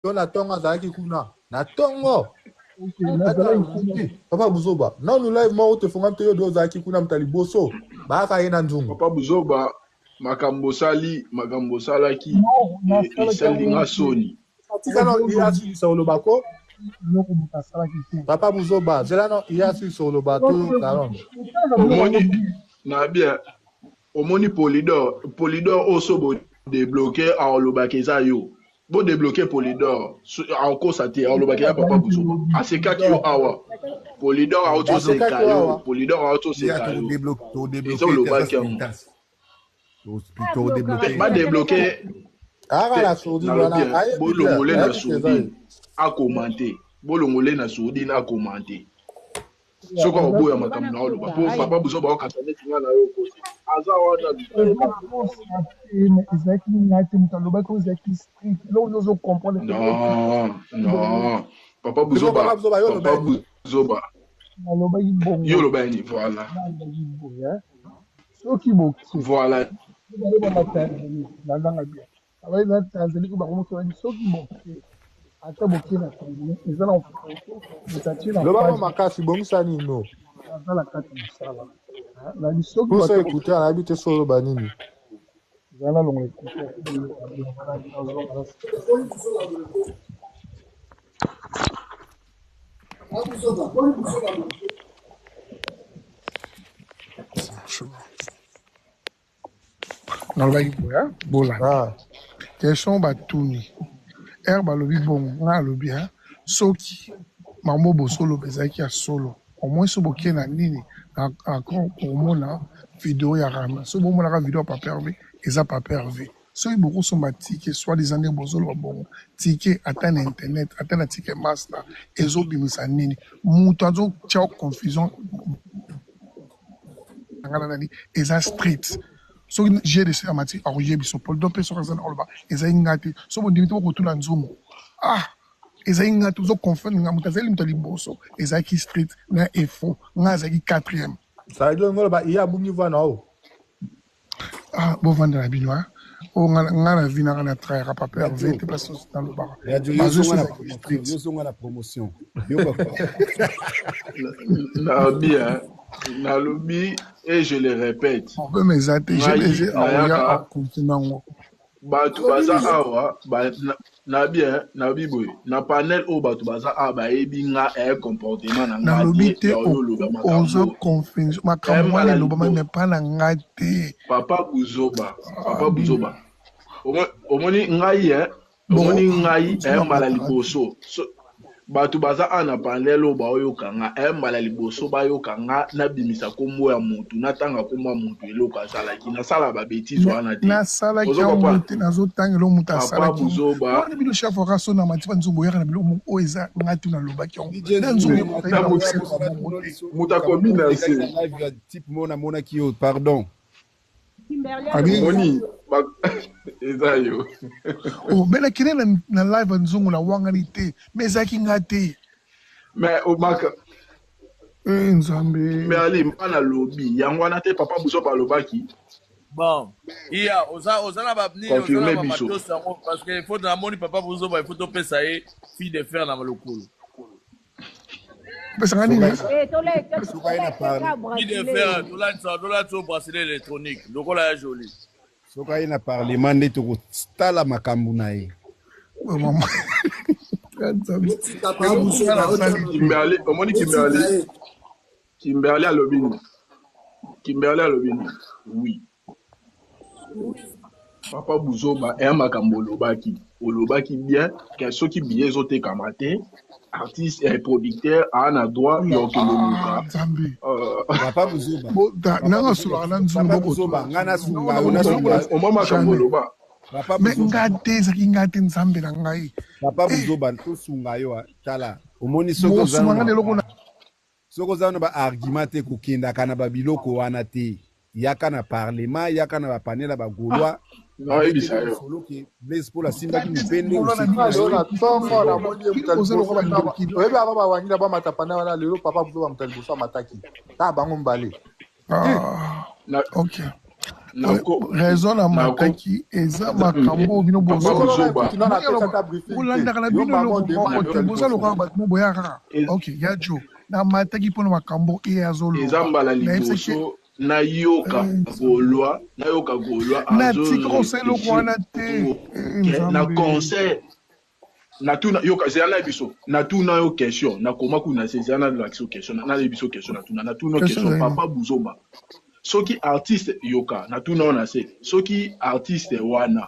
Lelo na tongo azalaki kuna na tongo. Papa Buzoba, nanu live moko tefongami te yo de ozalaki kuna moto ya liboso bayaka ye na nzungu. Papa Buzoba, makambo osali, makambo osalaki esali nga soni. Tika na ye asilisa koloba ko. Papa Buzoba, zela na ye asilisa koloba toyoka nanu. Omoni na bien, omoni Polydor, Polydor oyo so bo debloquer alobaka eza yo. Bo debloquer Polydor, akosa te, alobaka ya papa Buzoba. Asekaki yo awa. Polydor auti oseka yo, Polydor auti oseka yo. Eza olobaki yango. Ba debloquer bolongole na sourdine akomante, bolongole na sourdine akomante. Soki akoboya makambo na oloba po papa Buzoba okata neti nga na yo okosi aza wana. Ezalaki ngai te moto alobaki, oyo ezalaki street eloko nde ozo comprendre. Non non, papa Buzoba, papa Buzoba, nalobaki bongo. Yo olobaki nini? Voilà, nalobaki boye soki boke voilà na Tanzanie, nazanga bien abali na Tanzanie ko bakomosolaki soki boke, ata boke na Tanzanie eza na foto moto atie na loba makasi bongisa nino. Naza na kati ya mosala nayebi soki posa écouteur, nayebi te so oloba nini. Ezala nalongola écouteur. Nalobaki boye, bolanda question batuni ere balobi bongo, ngai alobi soki makambo bosoloba ezalaki ya solo, au moins so boke na nini na komona video ya Rama, soki bomonaka video ya Papa Herve, eza Papa Herve. Soki bokosomba ticket, soit disant nde bozoloba bongo, ticket ata na internet, ata na ticket master, ezobimisa nini? Moto azotia confusion nga na nani? Eza street. Soki GDC amati, akoyebi biso Poldo mpe soki aza na oloba ezali nga te. So bondimi te, bokotuna nzungu. Ah, ezali nga te, ozoconfondre nga. Moto azali moto ya liboso ezalaki street na efo, nga azalaki quatrième. Ça veut dire ngoloba iya abungi voix na o. Ah, bovanda na bino oyo nga na vi nanga na trahira Papa Herve te, place nalobaka. Yozonga na promotion. Nalobi, nalobi et je le répète. Problème eza te, GDG aoya akonfirme yango. Bato baza awa na bien, nabi boye na panel oyo, bato baza awa bayebi nga comportement na nga. Nalobi te oza confusion, makambo wana elobama me mpa na nga te. Papa Buzoba, papa Buzoba, omoni ngai, omoni ngai mbala liboso bato baza awa na panel oyo baoyoka nga mbala liboso, bayoka nga nabimisa nkombo ya motu, natanga nkombo ya motu, eloko asalaki, nasala babêtises wana te. Nasalaki yango te, nazotangela moto asalaki. Buzoba. Wana bino chef waka so na mati banzungu oyaka na biloko moko oyo eza nga te nalobaki yango na nzungu. Moto akomi na se. Type mo namonaki yo, pardon. Omoni eza yo. Oh, me nakende na live ya nzungu, na wangani te, me ezalaki nga te. Mais omaka. Eh, Nzambe. Mais ali mpa nalobi yango wana te, papa Buzoba alobaki. Bon, iya oza na banini, oza na bamatos yango, parce que faut namoni papa Buzoba, il faut topesa ye fille de fer na lokolo. Opesanga nini? Fille de fer, tolatisa o bracelet électronique lokola ya joli. Soki aye na parlement nde tokotala makambo na ye. Kimberly, omoni Kimberly, Kimberly alobi nini? Kimberly alobi nini? Oui, papa Buzoba, eya makambo olobaki, olobaki bien ke soki billet ezotekama te, artiste et producteur aa na droit ya okende oluka. Papa Buzoba, nanga solaka na nzungu. Buzoba, nga nasunga yo, nasunga. Omwa makambo oloba. Me nga te, ezalaki nga te, Nzambe na ngai. Papa Buzoba, tosunga yo. Tala, omoni, soki osunga nga eloko na soki oza na baargument te, kokendaka na babiloko wana te. Yaka na parlement, yaka na bapanel ya bagaulois. Naoyebisa yo. Soloke Blaise Paul asimbaki mipende. Ntongo namoni ye moto oyebi aba bawangila bamata pana wana lelo, papa Buzoba moto ya liboso amataki kaka bango mibale. Ok. Raison na mataki eza makambo bino bozobolandaka na bino eloko moko te, boza lokola bato mo boya kaka. Ok, ya jo namataki mpona makambo e azoloba. Eza mbala liboso nayoka Gaulois, nayoka Gaulois. Natika kosala eloko wana te. Na concert natuna, yoka, zela na biso, natuna yo question, nakoma kuna se, zela na biso question, na biso question, natuna question, papa Buzoba. Soki artiste, yoka, natuna yo na se, soki artiste wana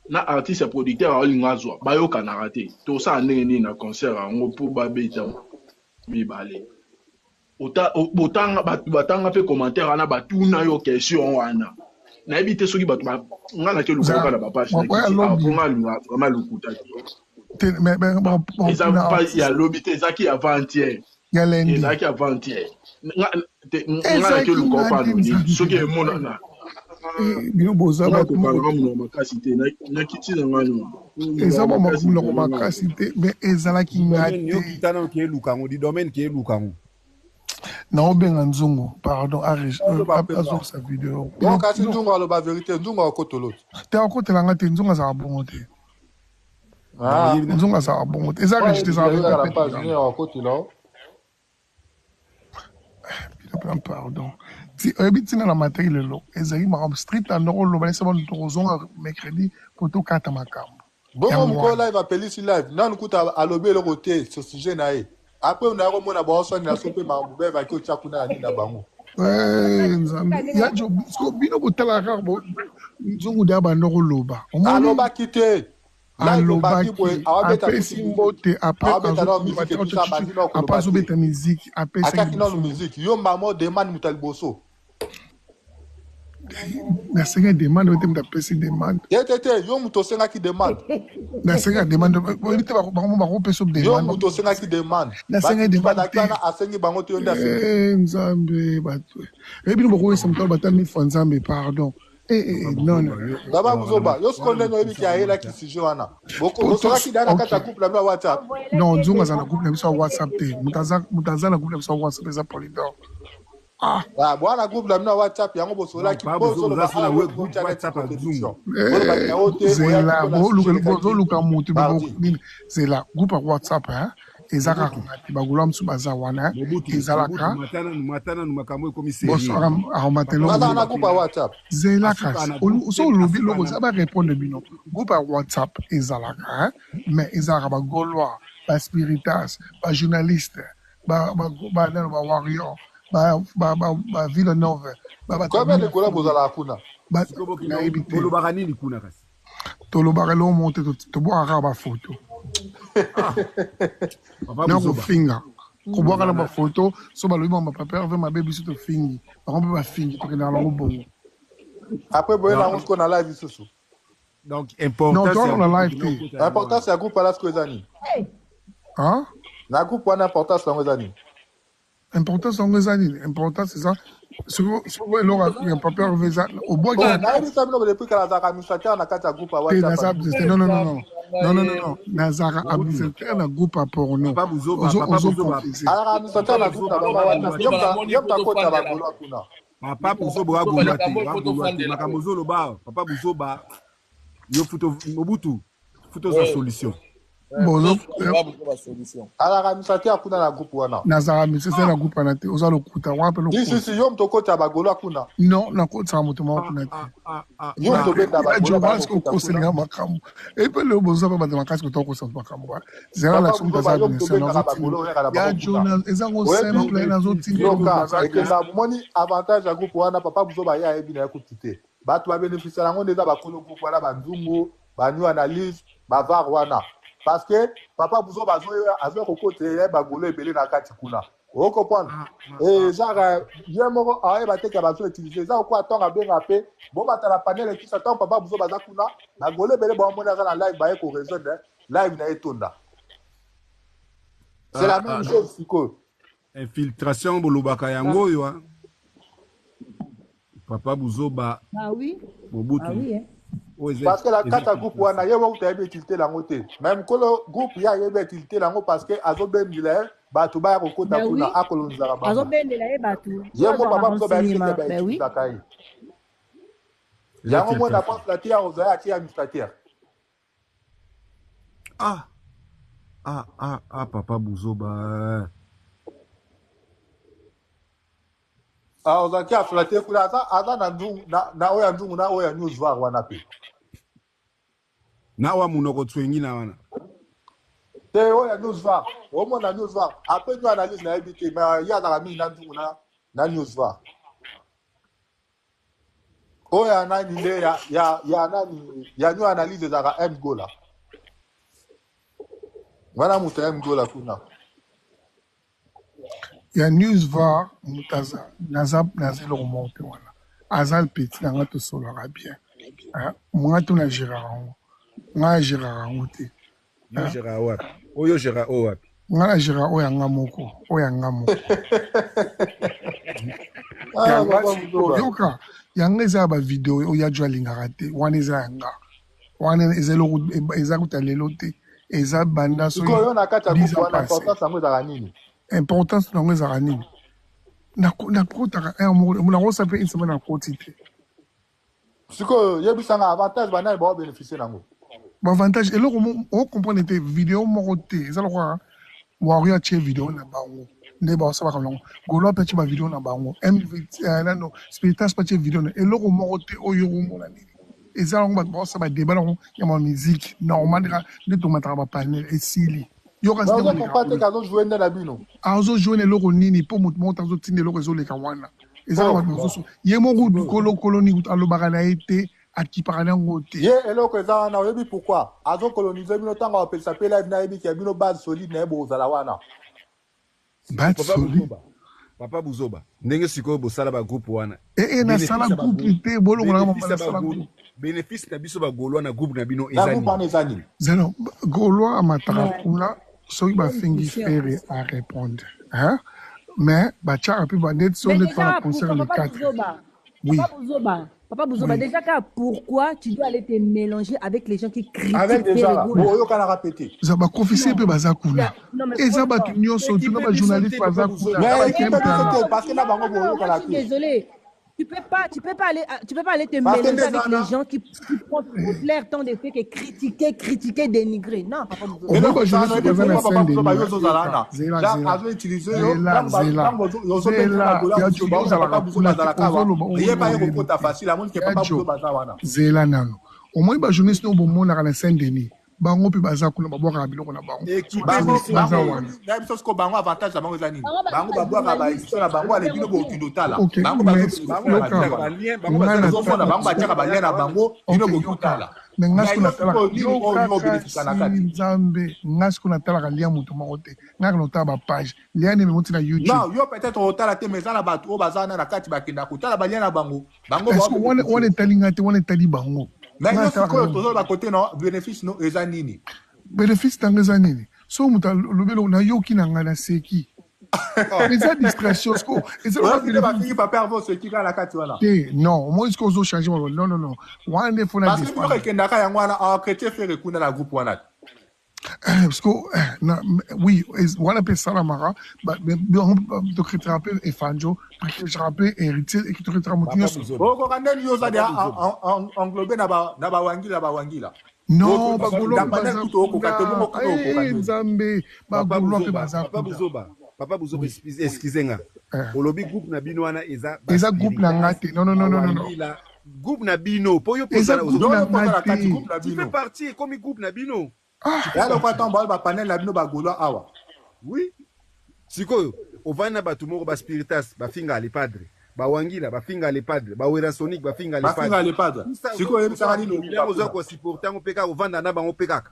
na artiste producteur aolinga azwa, bayokanaka te, tosala ndenge nini na concert yango mpo babeta mibale? Botanga, bato batanga mpe commentaire wana, batuna yo question wana. Nayebi te soki bato nga nake luka na bapage mpo nga alinga vraiment lokuta te. Eza ya lobi te, ezalaki avant-hier, ezalaki avant-hier. Nga nake luka opanoni soki emonana. Bino boza bato makasi te, nakiti na nga no. Eza mwa monoko makasi te, mais ezalaki nga te. Okitana oke eluka yango, di domaine ke eluka yango. Naobenga Nzungu, pardon, azongisa video. Bon, kasi Nzungu aloba vérité, Nzungu akotolo. Te, akotelanga te. Nzungu azalaka bongo te, Nzungu azalaka bongo te. Eza riche te, ezalaka. Pardon, oyebi ntina na mataki lelo ezali makambo street na ndoko oloba esa bano. Tokozonga mercredi po tokata makambo. Bongo mokolo live apelisi live, nanu kuta alobi eloko te sur sujet na ye. Après naya komona baoswanela so mpe makambo bevaki otya kuna ya nini na bango. Nzambe ya bino, botalaka kaka Nzungu deya banda koloba. Alobaki te. Alobaki, apesi mbote, après azobeta miziki. Apesaki nanu miziki, yo mamo demande moto ya liboso. Nasenga demande te, moto apesi demande. Te, te, te, yo moto osengaki demande. Nasenga demande, oyebi te, bango bakopesa. Yo moto osengaki demande. Nasenga demande te. Asengi bango te, yo nde. Nzambe, bato eyebi bino bokoyesa moto bata mille fois. Nzambe, pardon. Non, non. Baba Buzoba, yo sikoyo ndenge oyebiki ayelaki sujet wana, bosolaki da na kati ya groupe na bino ya WhatsApp? Non, Nzungu aza na groupe na biso ya WhatsApp te. Moto aza na groupe na biso ya WhatsApp eza Polydor. Ah, bwana, groupe na bino ya WhatsApp yango bosolaki. Zela, bozoluka motu nini? Zela, groupe ya WhatsApp eza kaka nga te, bagula mosusu baza wana, ezalaka. Na groupe ya WhatsApp. Zela, kasi so olobi eloko eza barépondre bino. Groupe ya WhatsApp ezalaka, mais ezalaka bagaulois, baspiritas, bajournaliste, banano, bawarrior, bavillanove. Combien de Gaulois bozalaka kuna? Nayebi te. Bolobaka nini kuna kasi? Tolobaka eloko moko te, tobwaka kaka bafoto na kofinga, kobwaka na bafoto. So balobi bango bapapa Herve mabe, biso tofingi bango mpe bafingi, tokendaka nango bongo. Après boyela yango sikoyo na live lisusu. Donc importance na live te. Importance ya groupe wana sikoyo eza nini? Na groupe wana, importance yango eza nini? Importance yango eza nini? Importance eza soki eloko ya papa Herve eza obwaki. Nayebisa bino, depuis kala azalaka administrateur na kati ya groupe ya WhatsApp. Non, non, non, non, non, non, non, nazalaka administrateur na groupe ya porno? Ozoconfuse. Azalaka administrateur na groupe na bango ya WhatsApp, ye moto akota bagaulois kuna. Papa Buzoba, wagolwa te, wagolwa te. Makambo ozoloba, papa Buzoba, yo futo Mobutu, futo ozwa solution. Azalaka administrateur kuna na groupe wana. Nazalaka administrateur na groupe wana te, oza lokuta wana mpe. Sisi, yo moto okota bagaulois kuna. Non, nakotisaka moto moko kuna te. Yo moto obenda. Bagaulois okoselinga makambo epe lelo, boza mpe bato makasi kota kokosa makambo. Zela na soki aza administrateur ya jona, ezango simple, nazotinda. Ekenda, bomoni avantage ya groupe wana, papa Buzoba ye ayebi na ye kutu te. Bato babénéficie yango nde eza bakolo groupe wana, banzungu, banew analyse, bavar wana, parce que papa Buzoba azoya kokotela ye bagaulois ebele na kati kuna, ocomprendre? Ezaka ye moko ayeba te ke bazo utiliser. Eza kokoa ntongo abenga mpe bobatala panel ekisa ntongo papa Buzoba aza kuna, bagaulois ebele baomoni aza na live, baye korejoindre live na etonda. C'est la même chose sikoyo. Infiltration bolobaka yango oyo, papa Buzoba. Ah oui. Mobutu. Ah oui, hein. Parce que la kati ya groupe wana, ye wakuta ayebi utilité yango te, mais mokolo groupe ye ayebi utilité yango, parce que azobendela ye bato baya kokota kuna, akolonzaka bango. Azobendela ye bato. Ye mo papa Buzoba ayebi te bautilisaka ye. Eza Yango mona filtration. po flatter ozali atie administrateur. Ah ah ah ah, papa buzoba. Ah, ozalaki aflatter kuna, aza na nzungu na oyo ya nzungu na oyo ya news var wana pe. Na wa munoko tswengi na wana. Te, oyo ya news var, omona news var après new analyse nayebi te, mais ye azalaka mingi na nzungu na news var. Oyo ya nani nde ya nani ya new analyse ezalaka M Gola. Wana moto ya M Gola kuna. Ya news var, moto aza naza eloko moko te wana. Aza petit na nga, tosolaka bien. Ah, nga to na géraka yango, nga na géraka yango te. Yo gérard wapi? Oyo gérard oyo wapi? Nga na géraka oyo ya nga moko, oyo ya nga moko. Ah, Yanga papa Buzoba. yoka, yanga eza ya bavideo oyo ya jo alingaka te. Wana eza yanga, wana eza eloko eza kuta lelo te, eza banda soki Sikoyo yo na kati ya 10 groupe ans wana, passé. importance yango ezalaka nini? Importance nango ezalaka nini? Nakotaka heure moko, nakosa mpe une semaine nakoti te. Sikoyo yebisanga avantage banani baobénéficie nango. Baavantage eloko ocomprendre te, video moko te. Eza lokola wario atie video na bango nde baosalaka yango, golo mpe atie bavideo na bango, MV nano spiritas mpe atie video na eloko moko te. Oyo okomona nini, eza yango bato baosala badeba nango ya ma musique normal kaka nde tomataka bapanel, esili. Yoka Mais nde ozo koleka comprendre te kuna. ke azojoue nde na bino. Azojoue na eloko nini? Mpo moto moko te azotinda eloko ezoleka wana, eza Oh, bato mosusu. Ye moko Sikoyo kolo koloni alobaka na ye te, akipaka na yango te. Ye eloko eza wana, oyebi pourquoi azokolonize bino? Ntango apelisa mpe live, nayebi ke bino base solide na ye bozala wana. Sikoyo Bate papa solide. Buzoba. Papa Buzoba. Ndenge sikoyo bosala ba groupe wana. Ee, nasala Bénéfice ya groupe ba te, bolongolaka mama. bénéfice ya ba Nasala groupe. Bénéfice na biso ba Gaulois na groupe na bino Na eza groupe nini? wana eza nini? Zelo gaulois amataka Ouais. kuna, soki Bonne bafingi question. Ferre arépondre, hein? Mais batiaka mpe baneti so Mais nde toza na déjà, concert pourquoi le Papa 4. Bouzoba? Oui. Papa Bouzoba, Papa Bouzoba, Oui. déjà, car pourquoi tu dois aller te mélanger avec les gens qui Avec critiquent déjà Ferre là Gola? boyokanaka pete. Eza baprofesseur mpe Non, baza kuna, non, mais eza bato franchement. nyonso tuna, Équipe biso bajournaliste te papa baza Buzoba. kuna. Mais Mais équipe biso bakempana. te, non, parce que na non, bango non, non, moi je boyokana suis te. désolée. Tu peux pas aller te Parce que mélanger nde eza avec les wana gens qui prennent tout leur temps de fait que critiquer, critiquer, dénigrer. Non, Papa Bouzoba. Omoi eloko eza wana, bajournaliste oyebi baza na pourquoi papa saint Buzoba denis yo ozozala yoka wana? zela Ja zela azoutilize yo. zela zela Ntango ozobengisa zela bagaulois ya mosusu jo, baona papa ozalaka Buzoba kuna te, azalaka awa, ozoloba yeba ye oyebi kokota te. facile, amoni ke Ya papa jo, Buzoba aza wana. Zela nano, omoi bajournaliste oyo bomonaka na saint denis, bango mpe baza kuna, babwakaka biloko na bango. Équipe Bango Bajournaliste biso baza bango te. wana. Na biso siko, bango avantage na bango eza nini? Bango baza Bango ba babwaka journaliste, baémission na bango, ale bino zéro bokende otala. Ok, Bango mais bazobénéficie na Bango yoka, bavideo batiaka wana. ba lien, bango nga baza na Ozomona bango batiaka balien na bango, bino ok boki yoka, otala. me nga Mais siko yo natalaka sikoyo nini oyo yoka yo obénéfica na kasi kati? nzambe, nga siko natalaka lia moto moko te, nga kaka notala bapage lia nde memoti na YouTube. Non, yo peut-être otala te, mais eza na bato oyo baza wana na kati, bakendaka kotala balien na bango, bango Est-ce que wana baobénéficie. wana etali nga te, wana etali bango. Mais Nga yo natalaka sikoyo yango. tozoloba kote no bénéfice no eza nini? Bénéfice ntango eza nini? So moto alobi eloko, nayoki na ngai, naseki, eza distraction. Siko eza lokola Oyoki te télévision. Bafingi papa Herve, oseki kaka na kati wana. Te, non, omoni siko ozochange maloba. Non, non, non, wana nde fona Parce que biloko défendre. ekendaka yango wana, achrétien Ferre kuna na groupe wana te. Parce que oui, wana mpe esalamaka, tokritera mpe Efanjo, tokritera mpe Héritier, tokritera moto Papa nyonso. Buzoba. Okoka ndeni yo oza Papa deya Buzoba. englobe na bawangila bawangila. Non, Papa bagaulois Na mpe panel baza kutu okoka te, bongo kuna. kuna okoka Eh, ndeni? nzambe, Papa bagaulois mpe Buzoba. baza Papa kuna. Buzoba. Papa Buzoba, Oui. excusez nga. Olobi groupe na bino wana eza ba Eza groupe na nga spiritas, te. Non, non, non, non, non, non. bawangila. Groupe na bino, po yo Eza pozala groupe Yo na moko oza nga na kati te. groupe na Tu fais bino. partie ekomi groupe na bino. Ah, Tu fais Ya lokwa partie. ntango baoyo bapanel na bino bagaulois awa. Oui. Sikoyo ovandi na bato moko, baspiritas bafinga le padre, bawangila bafinga le padre, bawerasonic bafinga le Bafinga padre. le padre. Tout ça, Sikoyo oyebisaka nini yango okoka oza kuna? kosupporte yango mpe kaka, ovanda na bango mpe kaka.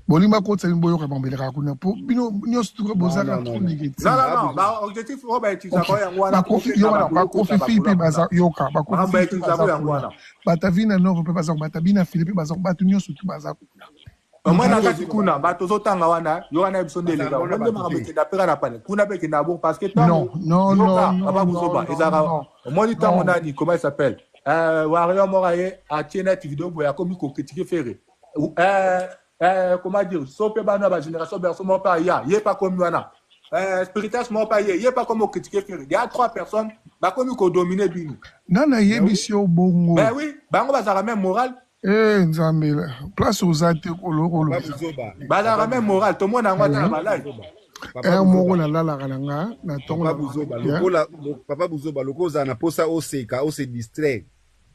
Bolingi bakotisa bino, boyoka bambelekaka kuna po bino nyonso tuka Non, bozalaka non, trop non, non. négative. Non, non, Ah, non, Buzoba. baobjectif oyo bautilisaka Ok, oyo yango wana bakofi kobenga yo wana, bagolo kota bakofi fi bagolo mpe baza kuna. yoka, Makambo bakofi fi mpe bautilisaka baza oyo yango kuna, wana. bato nova mpe baza, bato bina fili mpe baza, bato nyonso tu baza kuna. Omoi na Moto kati kuna bato ozotanga wana, yo wana biso nde Bazalaka eleka wana omoi nde bato makambo te. ekenda mpe kaka na pane kuna mpe ekenda bon, parce que Non, ntango non, non, yoka non, papa non, Buzoba non, ezalaka, non, omoni ntango non. nani, comment il s'appelle, wario moko aye atie neti video boye, akomi kokritike Ferre. Comment dire, so mpe bana ya bagénération berso moko mpe aya ye mpe akomi wana, spiritas moko mpe aye ye mpe akomi kokritike Ferre. Il y a trois personnes. Bakomi kodomine bino. Nga nayebisi yo bongo. Ben oui, bango bazalaka même moral. Eh Nzambe, place oza te koloko Papa oloba. Buzoba. Bazalaka Papa même Buzoba. moral, tomona yango ata na Eh, balive. Papa heure moko Buzoba. nalalaka na nga na ntongo Papa na Buzoba, ya lokola Papa Buzoba, lokola ozala na posa oseka, ose distraire.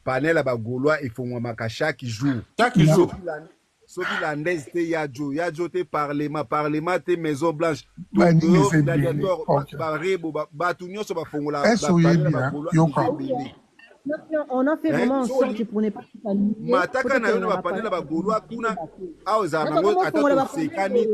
Panel ya ba Gaulois efongwamaka chaque jour. Chaque na jour. Soki la soki landaise te ya jo, ya jo te parlement, parlement te Maison Blanche, to banini yo eza ebele. gladiateur, ba, Ok. ba rebo, ba, bato nyonso bafongola Est-ce ba panel ya oyebi ba hein? Gaulois eza Yoka. ebele. On a fait Hein? vraiment en So sorte olingi pour ne pas s'annuler. mataka na yo na bapanel ya ba Gaulois kuna awa ezala nango ata tosekani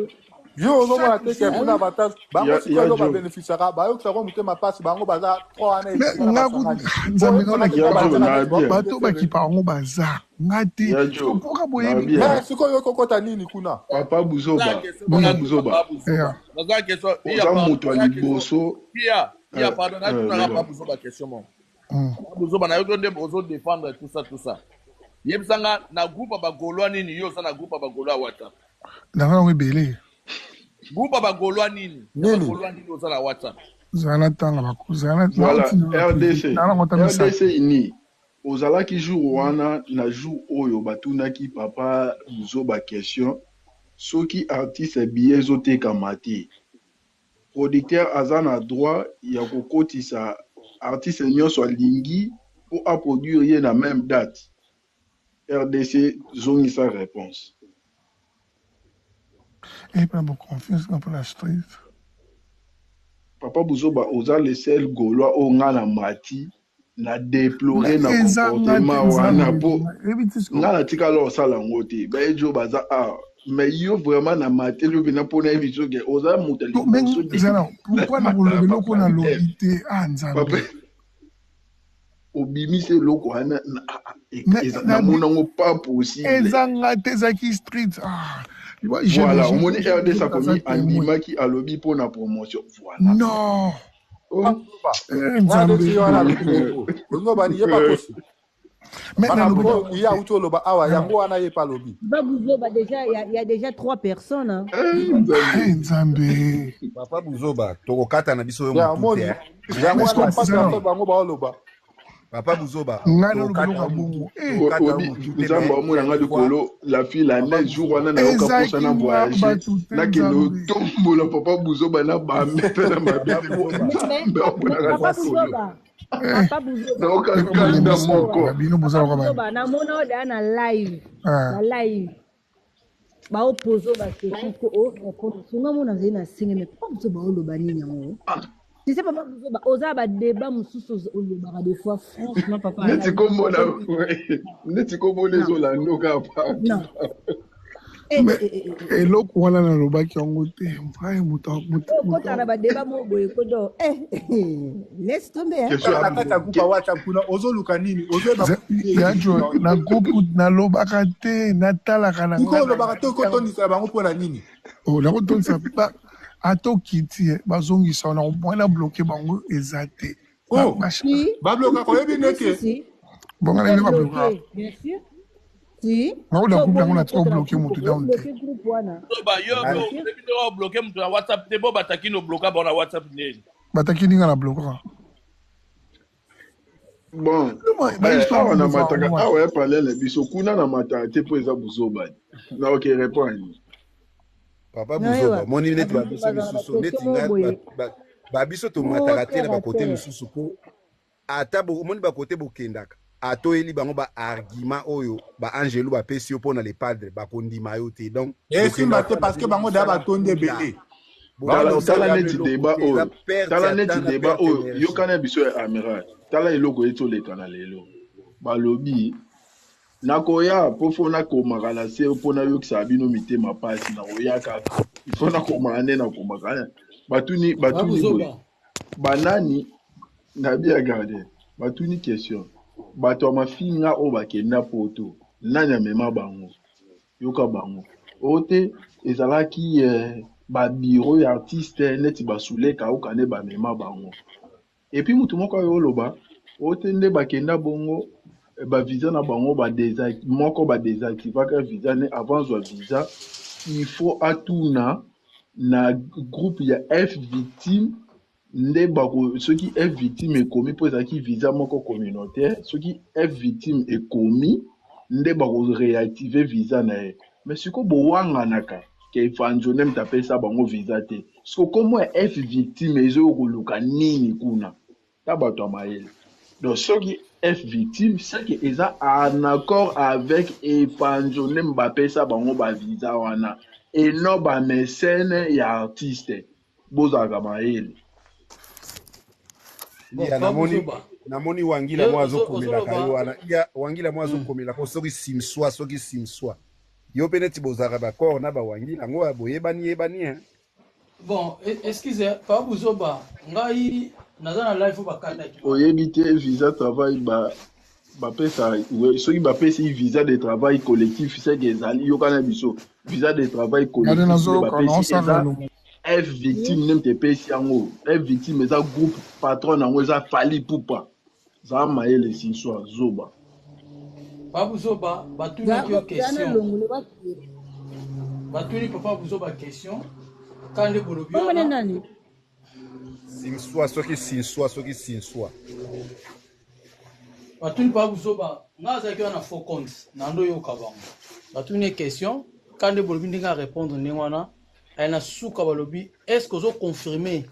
Yo ozomona chaque te ke jour. kuna avantage bango Ya sikoyo ya elo Joe. babénéficiaka bayokisaka motema mpasi bango baza 3 wana Mais etikala nga ku basangani po Nzambe nga oyebisaka te Ya po nakipa Joe batiaka na neti bien. bato baofele. bakipa yango baza nga te. Ya Siko Joe mpoka na boyebi bien. Mais sikoyo okokota nini kuna? Papa Naza Buzoba, question Papa moko oui. Buzoba. papa Buzoba. Yeah. Naza question iya Oza pardon, moto ya naza question. liboso Iya, iya euh, pardon, natunaka loba. papa Buzoba question moko. Papa Buzoba na yo nde ozo défendre tout ça tout ça. Yebisanga na groupe ya ba Gaulois nini yo oza na groupe ya ba Gaulois ya WhatsApp. Nanga yango ebele. Groupe ya ba Gaulois nini? Ya ba Nini? Gaulois nini oza na WhatsApp? Zala natanga bakozala Voilà, naotinda na privé RDC. nanga yango ata RDC misato. ini. Ozalaki jour wana na jour oyo batunaki papa Buzoba question soki artiste billet ezotekama te. Producteur aza na droit ya kokotisa artiste nyonso alingi po aproduire ye na même date. RDC zongisa réponse. Eh mpona boconfiance nga mpona street. Papa Buzoba oza le seul Gaulois oyo nga na mati na déploré na Eza nga te comportement wana Nzambe po yebi te siko nga natikala osala yango te bayejo baza awa mais yo vraiment na mateli yo mpena mpona yebi soki oza moto ya liboso te zala pourquoi nakoloba eloko nalobi te ah papa Nzambe. obimisi eloko wana Mais namona yango pas possible. Eza nga te ezalaki street. Ah, Voilà, omoni RDC aza akomi témoin. andimaki alobi mpona promotion. Voilà. Non. Oh. Eh, Nzambe. RDC wana alobi bongo. Olingi obani ye bakosi. Mais Makambo nalobi oyo ye auti oloba awa yango wana ye pe alobi. Papa Buzoba, déjà, il y a déjà trois personnes. Hein. Eh, Nzambe. Eh, Nzambe. Papa Buzoba, tokokata na biso yo Ya motu omoni te. yango Mais wana siko trois zala personnes bango baoloba. Papa Buzoba, ngai naloba tokokata eloko ya yo motu, bongo. Eh, tokokata yo Obi motu te nzambe mais amona nga cette fois likolo la fille la Papa neige jour Buzoba. wana nayoka mposa ezalaki na nga voyage bato te nakende Nzambe. otombola papa Buzoba na bambe na Papa mabele po Buzoba. Mais, mais, nzambe mais amonaka Papa Cette fois-ci, likolo Buzoba, Eh, Papa Buzoba, nayoka eko kanda bolembisi moko na bino boza Papa lokola Buzoba, namona oyo deya na live, Ah. na live. baopozo baquestion ko orépondre songa mona azali na senge mais papa Buzoba oloba nini yango tu sais papa Buzoba oza badébat mosusu olobaka des fois franchement papa neti ala komona neti komona non ezolanda kaka non eh, Mais eh, eh, eh, eh. eloko wana nalobaki yango te vrai moto moto okotaka na badébat moko boye kodo eh, laisse tomber hein. question Na kati ya groupe ya WhatsApp kuna ozoluka nini? Ozoyeba yajo na groupe nalobaka te natalaka na sikoyo nga na olobaka te okotondisela bango mpona nini? Oh, nakotondisa ata okiti ye bazongisa na mwana bloke bango eza te Oh, si bablokaka oyebi si si ndeke si bonga na tu ndenge peux bablokaka bloquer bien sûr si ngako na so groupe yango oboyi natika kokota na obloke groupe motu down te obloke groupe wana Buzoba yo nani bien sûr oyebi ndenge obloke moto na WhatsApp te bo batakini obloka bango na WhatsApp ndeni. bataki ninga na blokaka bon bahistoire awa na bozwa mataka yango awa ya palais na biso kuna na mataka te mpo eza buzoba na oke répondre Papa nayewa Buzoba, moni neti bato babiso bazala misusu baquestion neti moko nga boye babiso trop tomataka te na terre à bakote terre misusu po ata omoni bakote bokendaka atoyeli bango baargument oyo baangelu bapesi yo mpona le padre bakondima yo te donc Esimba bokendaka te kosala parce que bino bango deya mosala batondi mpunda ebele. bokenda tala Bango tala kosala deya neti eloko débat te eza oyo perte tala ya neti temps na débat perte oyo énergie yokana biso ya amiral tala eloko eti oleka na lelo balobi nakoya mpo fo nakomaka na se mpo nayokisaka bino mitema mpasi nakoya kaka ifo nakomaka nde nakomaka batuni Papa batuni boye Buzoba. banani na bi ya gardien batuni question bato ya mafinga oyo bakenda poto nani amema bango yoka bango oyo te ezalaki babiro ya artiste neti basuleka oka nde bamema bango epuis motu moko oyo oloba oyo te nde bakenda bongo bavisa na bango moko badésactivaka visa ne avant zwa visa il faut atuna na groupe ya F victime Nde bako soki F victime ekomi mpo ezalaki visa moko communautaire, soki F victime ekomi nde bako reactiver visa na ye. Mais sikoyo bowanganaka ke Efanjo nde moto apesa bango visa te. Sikoyo kombo ya F victime ezo koluka nini kuna? Ta bato ya mayele. Donc soki F victime c'est que eza en accord avec Efanjo nde bapesa bango ba visa wana et non ba mecène ya artiste. Bozalaka mayele. Bon, Iya, Papa namoni Buzoba. namoni wangila Yo mwa ozo azokomelaka yo ozoloba wana. Iya, wangila mwa azokomelaka yo soki simswa soki simswa. Yo pe neti bozalaka d'accord na ba wangila yango ya boyebani yebani hein. Bon, excuse, Papa Buzoba, ngai naza na live oyo bakataki wana. Oyebi te visa travail ba bapesa we- soki bapesi visa de travail collectif seke ezali yoka na biso visa de travail Ngade collectif nde nazoyoka bapesi naosala eza elongo. F victime nde moto epesi yango. F victime eza groupe patron yango eza Fally Ipupa. Zala mayele sinswa zoba. Papa Buzoba, batunaki yo Zana question. longolo bakiri. Batuni Papa Buzoba question. Kande bolobi Kombo wana. nani? Simswa soki sinswa soki sinswa. Batuni Papa Buzoba, nga azalaki wana faux compte, na ndo yoka bango. Batuni ye question, kande bolobi ndenge a répondre ndenge wana. Aye na suka balobi, est-ce que ozo confirmer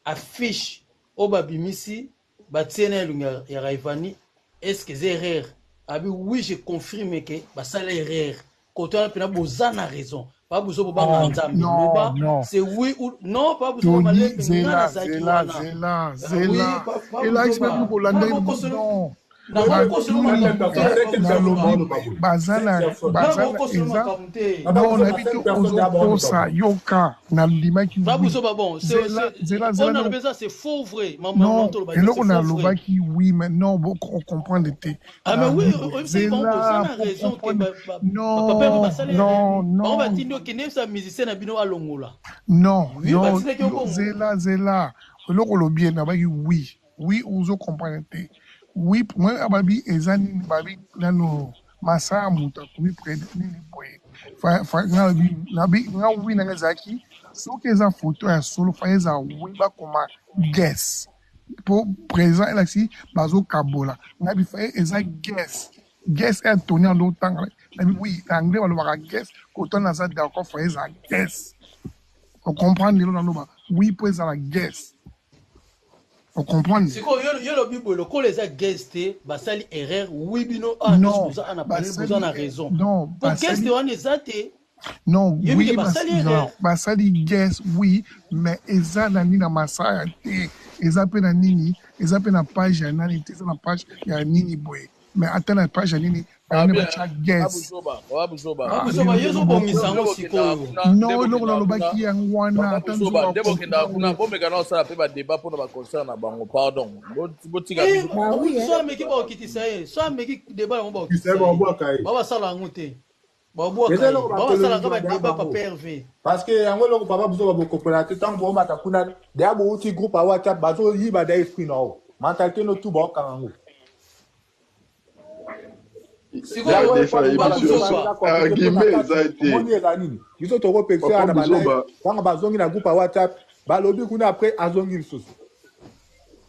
affiche oyo babimisi batie na elongi ya Rayvanny, est-ce que eza erreur? Abi oui, je confirme que basala erreur. Koto wana pena boza na raison. Papa Buzoba banga Non, Nzambe. non, Loba, non. c'est oui ou non, Papa Buzoba Tony, malembe nga zela, nazalaki zela, wana. zela, Oui, zela. Papa Elakisi Buzoba. mpe kolanda Nga bokosolo non. na bokosolo Batuni makambo te, Papa Buzoba. nalobi baza na Nga baza na bokosolo eza makambo te. non nayebi te ozokosa yoka nandimaki Papa oui Buzoba bon, c'est zela c'est zela on zela a non lobi ça c'est faux vrai. Maman non toloba te eloko c'est faux vrai. nalobaki oui mais non bocomprendre te Ah mais oui, nalobi boye oyebisaki bango boza zela na po raison ke comprendre ba ba ba papa yango non basala erreur. non Bango non batindi okende yebisa musicien na bino alongola. non Oui, non batindaki yo yo bongo. zela zela eloko olobi ye nabaki oui oui ozo comprendre te oui moi ababi eza nini babi nano masaya moto akomi près nini boye nga nabi nga oui nanga ezalaki soki eza photo ya solo fa eza oui bakoma guess po présent elakisi bazokabola ngabi fa eza guess guess ya toni ando otanga nabi oui na anglais balobaka guess kotana naza d'accord fa eza guess ocomprendre lelo naloba oui po ezala guess ocomprendre Sikoyo yo yo lobi boye lokola eza guest te basali erreur oui bino awa nyonso non boza ana panel boza basali na raison. non Po guest basali wana eza te non yebi ke oui basali non erreur. basali guess oui mais eza na nini na masaya te eza mpe na nini eza mpe na page ya nani te eza na page ya nini boye mais ata na page ya nini bango nde batya guess Buzoba, Papa Buzoba. Papa Ah, Buzoba bino yo nde ozobongisa boko yango Nde bokendaka sikoyo. kuna, nde non eloko bokendaka kuna. nalobaki yango wana Papa ata Buzoba, nzoka nde bokendaka kuna, comprendre bomeka na osala pe ba débat mpona ba concert na bango. Pardon. Botika Eh, biso. Bah oui, so hein. ameki bakokitisa ye, so ameki débat yango bakokitisa ye. Ba basala yango te. Babwaka eza ye. eloko Ba basalaka bakolonizwa ba deya débat bango papa Hervé. parce que yango eloko papa biso babokopola te ntango boomata kuna deya bouti groupe ya whatsapp bazoyiba deya esprit na yo mentalité no tu baokanga yango Sikoyo yango Ya defa epa ye Papa biso biso Buzoba. eza compliqué mpona argument kati eza te. omoni eza nini biso tokopekisa Papa ya na balive Buzoba, ntango bazongi na groupe ya whatsapp balobi kuna après azongi lisusu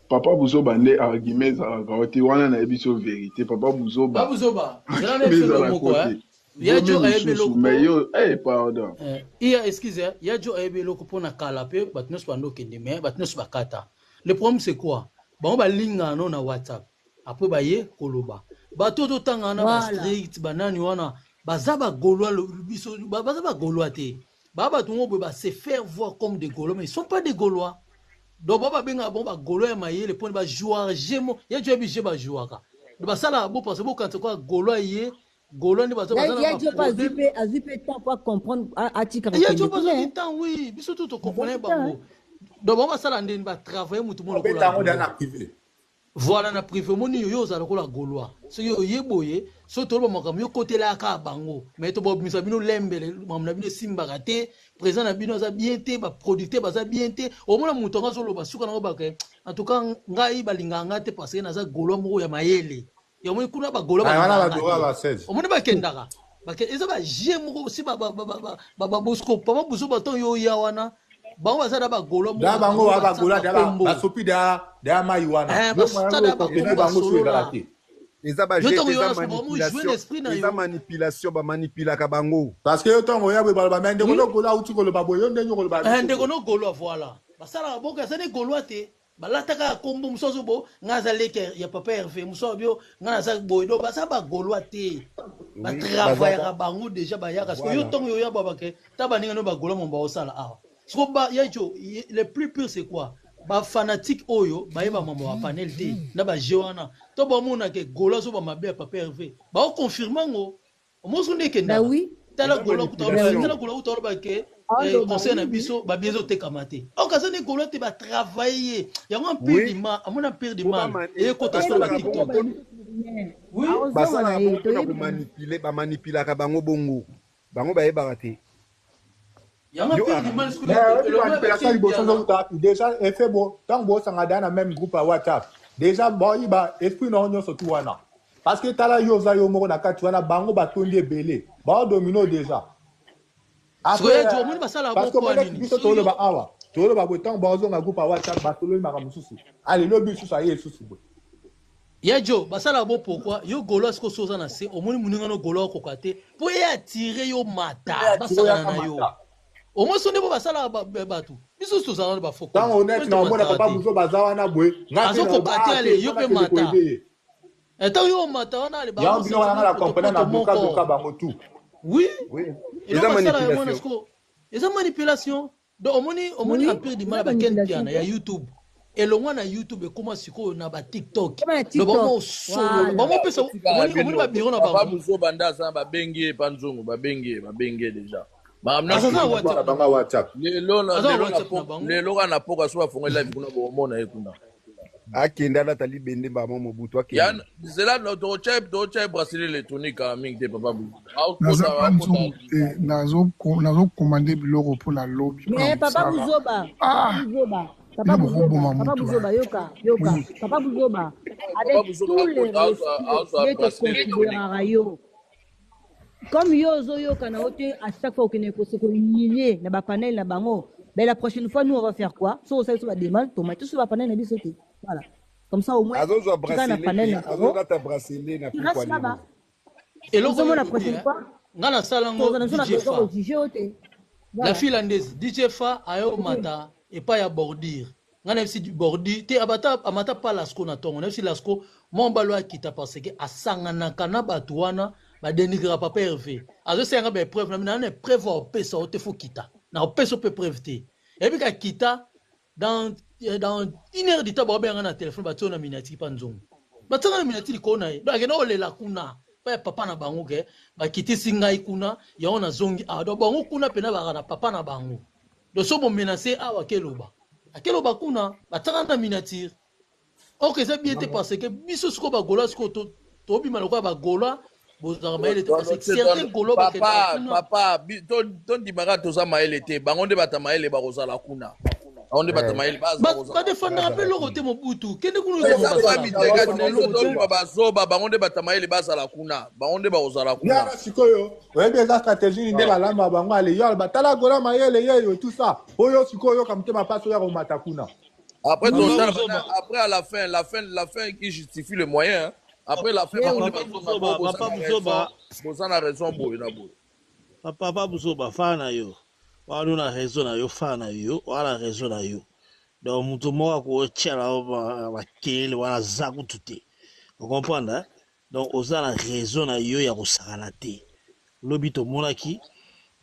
Papa Buzoba nde argument ezalaka yo te wana nayebi so vérité. Papa Papa Buzoba Buzoba, zela na argument biso eloko ezalaka moko te. hein. Ya Vomi jo ayebi mosusu eloko mais po yo eh pardon. Iya excuse hein, ya jo ayebi eloko mpo na kala mpe bato nyonso bando okende mais bato nyonso bakata. Le problème c'est quoi? Bango balingana no na WhatsApp. Après baye koloba. Bato oyo totanga wana ba Voilà. strict banani wana baza ba gaulois biso baza ba gaulois te. Ba bato ngo boye ba se faire voir comme des gaulois mais ils sont pas des gaulois. Donc ba babengaka bango ba gaulois ya mayele mpona ba joueur jeu mo ya jo yebi jeu ba jouaka. Donc basalaka bo parce que bokanisa kwa gaulois ye gaulois nde baza Ya baza na ya ba Diop azwi problème. pe azwi pe temps pour comprendre atika Ya kokende jo kuna bazwaki hein. temps oui biso tu tokomprene Azwaki temps hein. bango. Donc bango basala ndeni ba travailler mutu mo obeta lokola yango deya gaulois. na privé Voilà na privé omoni yo yo ozala lokola gaulois. Soki oye boye soki toloba makambo yo kotelaka kaka bango mais tobomisa bino lembele makambo na bino esimbaka te président na bino aza bien te ba producteur baza bien te omona moto yango azoloba suka nango bake en tout cas ngai balingaka ngai te parce que naza gaulois moko ya mayele ya omoni kuna ba gaulois wana balingaka badora ngai ba te 16 omoni bakendaka eza ba jeu moko si ba bosco papa buzo bato yo ya wana Bango baza na bagolo Da bango ba bagolo da ba sopi da da mai wana. Eh, basala Yo bakombo bango so ezala basolola. te. Eza ba Yo jeu ntango te, yo eza wana soki bango jouer na esprit manipulation, na eza yo. manipulation, bamanipulaka bango. Parce que yo ntango oya boye baloba me ndeko Oui. no golo auti koloba boye yo ndenge okoloba Eh, biso ndeko boye. no golois voilà. Basalaka bongo aza ne golois te. Balataka ya kombo mosusu azo bo ngai aza leke ya papa Hervé mosusu abi yo ngai naza boye donc baza bagolois te. Oui, Batravayaka bazaka bango déjà bayaka sikoyo yo voilà. ntango oya babake ta baninga no bagolois mo baosala awa. Sikoyo ba ya jo le plus pire c'est quoi? Ba fanatique oyo bayeba mambo ya panel te na ba jeu wana to bamonaka golois azoba mabe ya papa Hervé. Baoconfirme yango omosu nde Bah ekendaka. oui, Tala Eza golois kuta bah oloba oui. tala manipulation. golois kuta oloba ke Oloba, conseil na oui, oui. biso babie ezotekama te or aza nde golois te batravaille ye yango empire Oui, du mal amoni empire du po mal eyekota sikoyo na basalaka bongo batiktok mpo oui Aozonga na basalaka ye bongo mpona toyebi. komanipule, bamanipulaka bango bongo. Bango bayebaka te. Yango Yo empire du ara. mal sikoyo Mais oyebi elongo ya manipulation batie liboso mpiana ezouta wapi? Déjà effet bo ntango bosanga da na même groupe ya WhatsApp déjà boyiba esprit na yo nyonso tu wana parce que tala yo oza yo moko na kati wana bango batondi ebele baodomino déjà. Sikoyo Après ya jo omoni basalaka parce bongo que mpo ya omoni nini biso soki yo toloba awa toloba boye ntango baozonga groupe ya WhatsApp batolobi makambo mosusu ale lobi lisusu aye lisusu boye. Ya jo basalaka bo pourquoi yo golois sikoyo so oza na se omoni moninga no golois okoka te mpo ye atire yo mata Ye atire basakana yaka na yo mata. omoni so nde po basalaka bato biso tozalaka na bafaux Ntango compte honnête na omona tomataka papa te buzo baza wana boye nga mpe naloba azokoka te ah ale te yo nga mpe nakende mata koyede ye. ntango yo omata wana ale Yango bango bino wana nga sentiment na comprendre potopoto na doka doka moko bango tout. Oui, Oui, eloko eza basala yango wana manipulation. sikoyo eza manipulation donc omoni omoni Oui, empire du mal eza ya baken manipulation piana ya te. YouTube elongwa na YouTube ekóma sikoyo na batiktok Koma na donc TikTok. bango osolola Voilà. bango opesa Otikala omoni omoni bino babiro na papa bango buzoba nde aza babengi ye pa nzongo babengi ye babengi ye déjà makambo aza nyonso na Groupe na WhatsApp na bango ya bango WhatsApp. lelo na aza na lelo na WhatsApp na po bango lelo kaka na poka so bafongoli live kuna bokomona ye kuna Akende alata libende mbama Mobutu ya akende. zela tokotya ye bracelet électronique kaka mingi te papa buzoba Naza aokota pa aokota nzungu te, nazokomande biloko mpona lobi mpona Mais papa mosala. Buzoba, papa Ah, Buzoba, papa bino Buzoba, bokoboma papa motu Buzoba, yoka, yoka, Oui. papa Buzoba, papa avec buzoba tout le akota respect, azwa nde bracelet électronique. toconsidéraka yo. Comme yo ozoyoka na yo te à chaque fois okende kose kohumilie na bapanel na bango, ben la prochaine fois nous on va faire quoi? So osali so bademande tomati so bapanel na biso te. Voilà. Comme ça au moins Azozwa tika na bracelet panel te, na bango. azolata bracelet na Tu pokwa restes lelo. là-bas. Eloko Ozomona oyo te prochaine fois nga nasala yango tozala biso na DJ besoin Fa kojuge yo te. la Voilà. finlandaise DJ Fa ayomata epai ya bordure nga nayebisi bordure te abata amata pa lasco na ntongo nayebisi lasco mwa mobali oyo akita parce que asanganaka na bato wana badenigraka papa Hervé azosenga baepreuve na mina na epreuve aopesa yo te fo kita na opesa yo mpe preuve te eyebi ka kita dans une heure du temps baobenga na telefone batie yo na miniatiki mpa nzongo batianga na miniatiki likolo na ye donc akenda kolela kuna pa ya papa na bango ke bakitisi ngai kuna yango nazongi awa donc bango kuna mpena baka na papa na bango donc so bomenase awa akeloba akeloba kuna batianga na miniatire or eza bien te parce que biso sikoyo bagaulois sikoyo tobima lokola bagaulois bozalaka mayele te parce que certains gaulois bakendaka papa kuna papa tondimaka toza mayele te bango nde bata mayele bakozala kuna bango nde bata mayele baza kozala badefendaka mpe eloko te Mobutu kende kuna eza oyoka problème basala te kasi badefendaka biso eloko te tobima bazoba bango nde bata mayele bazala kuna bango nde bakozala kuna Yana sikoyo oyebi eza stratégie nini nde balamba bango ale yo aloba tala gola mayele yeyo tout ça oyo sikoyo oyoka motema mpasi oya komata kuna. Après, papa totala Buzoba après à la fin, la fin, la fin qui justifie le moyen. Hein. Après la fin, Eh bango nde oui. Papa bazonga Buzoba, bo papa boza na raison, Buzoba, boza na raison boye na boye. papa Buzoba, fa na yo. Wana na raison na yo, fa na yo, wana raison na yo. Donc moto moko akotiala yo makelele wana aza kutu te. Ocomprendre? Hein? Donc oza na raison na yo ya kosakana te. Lobi tomonaki,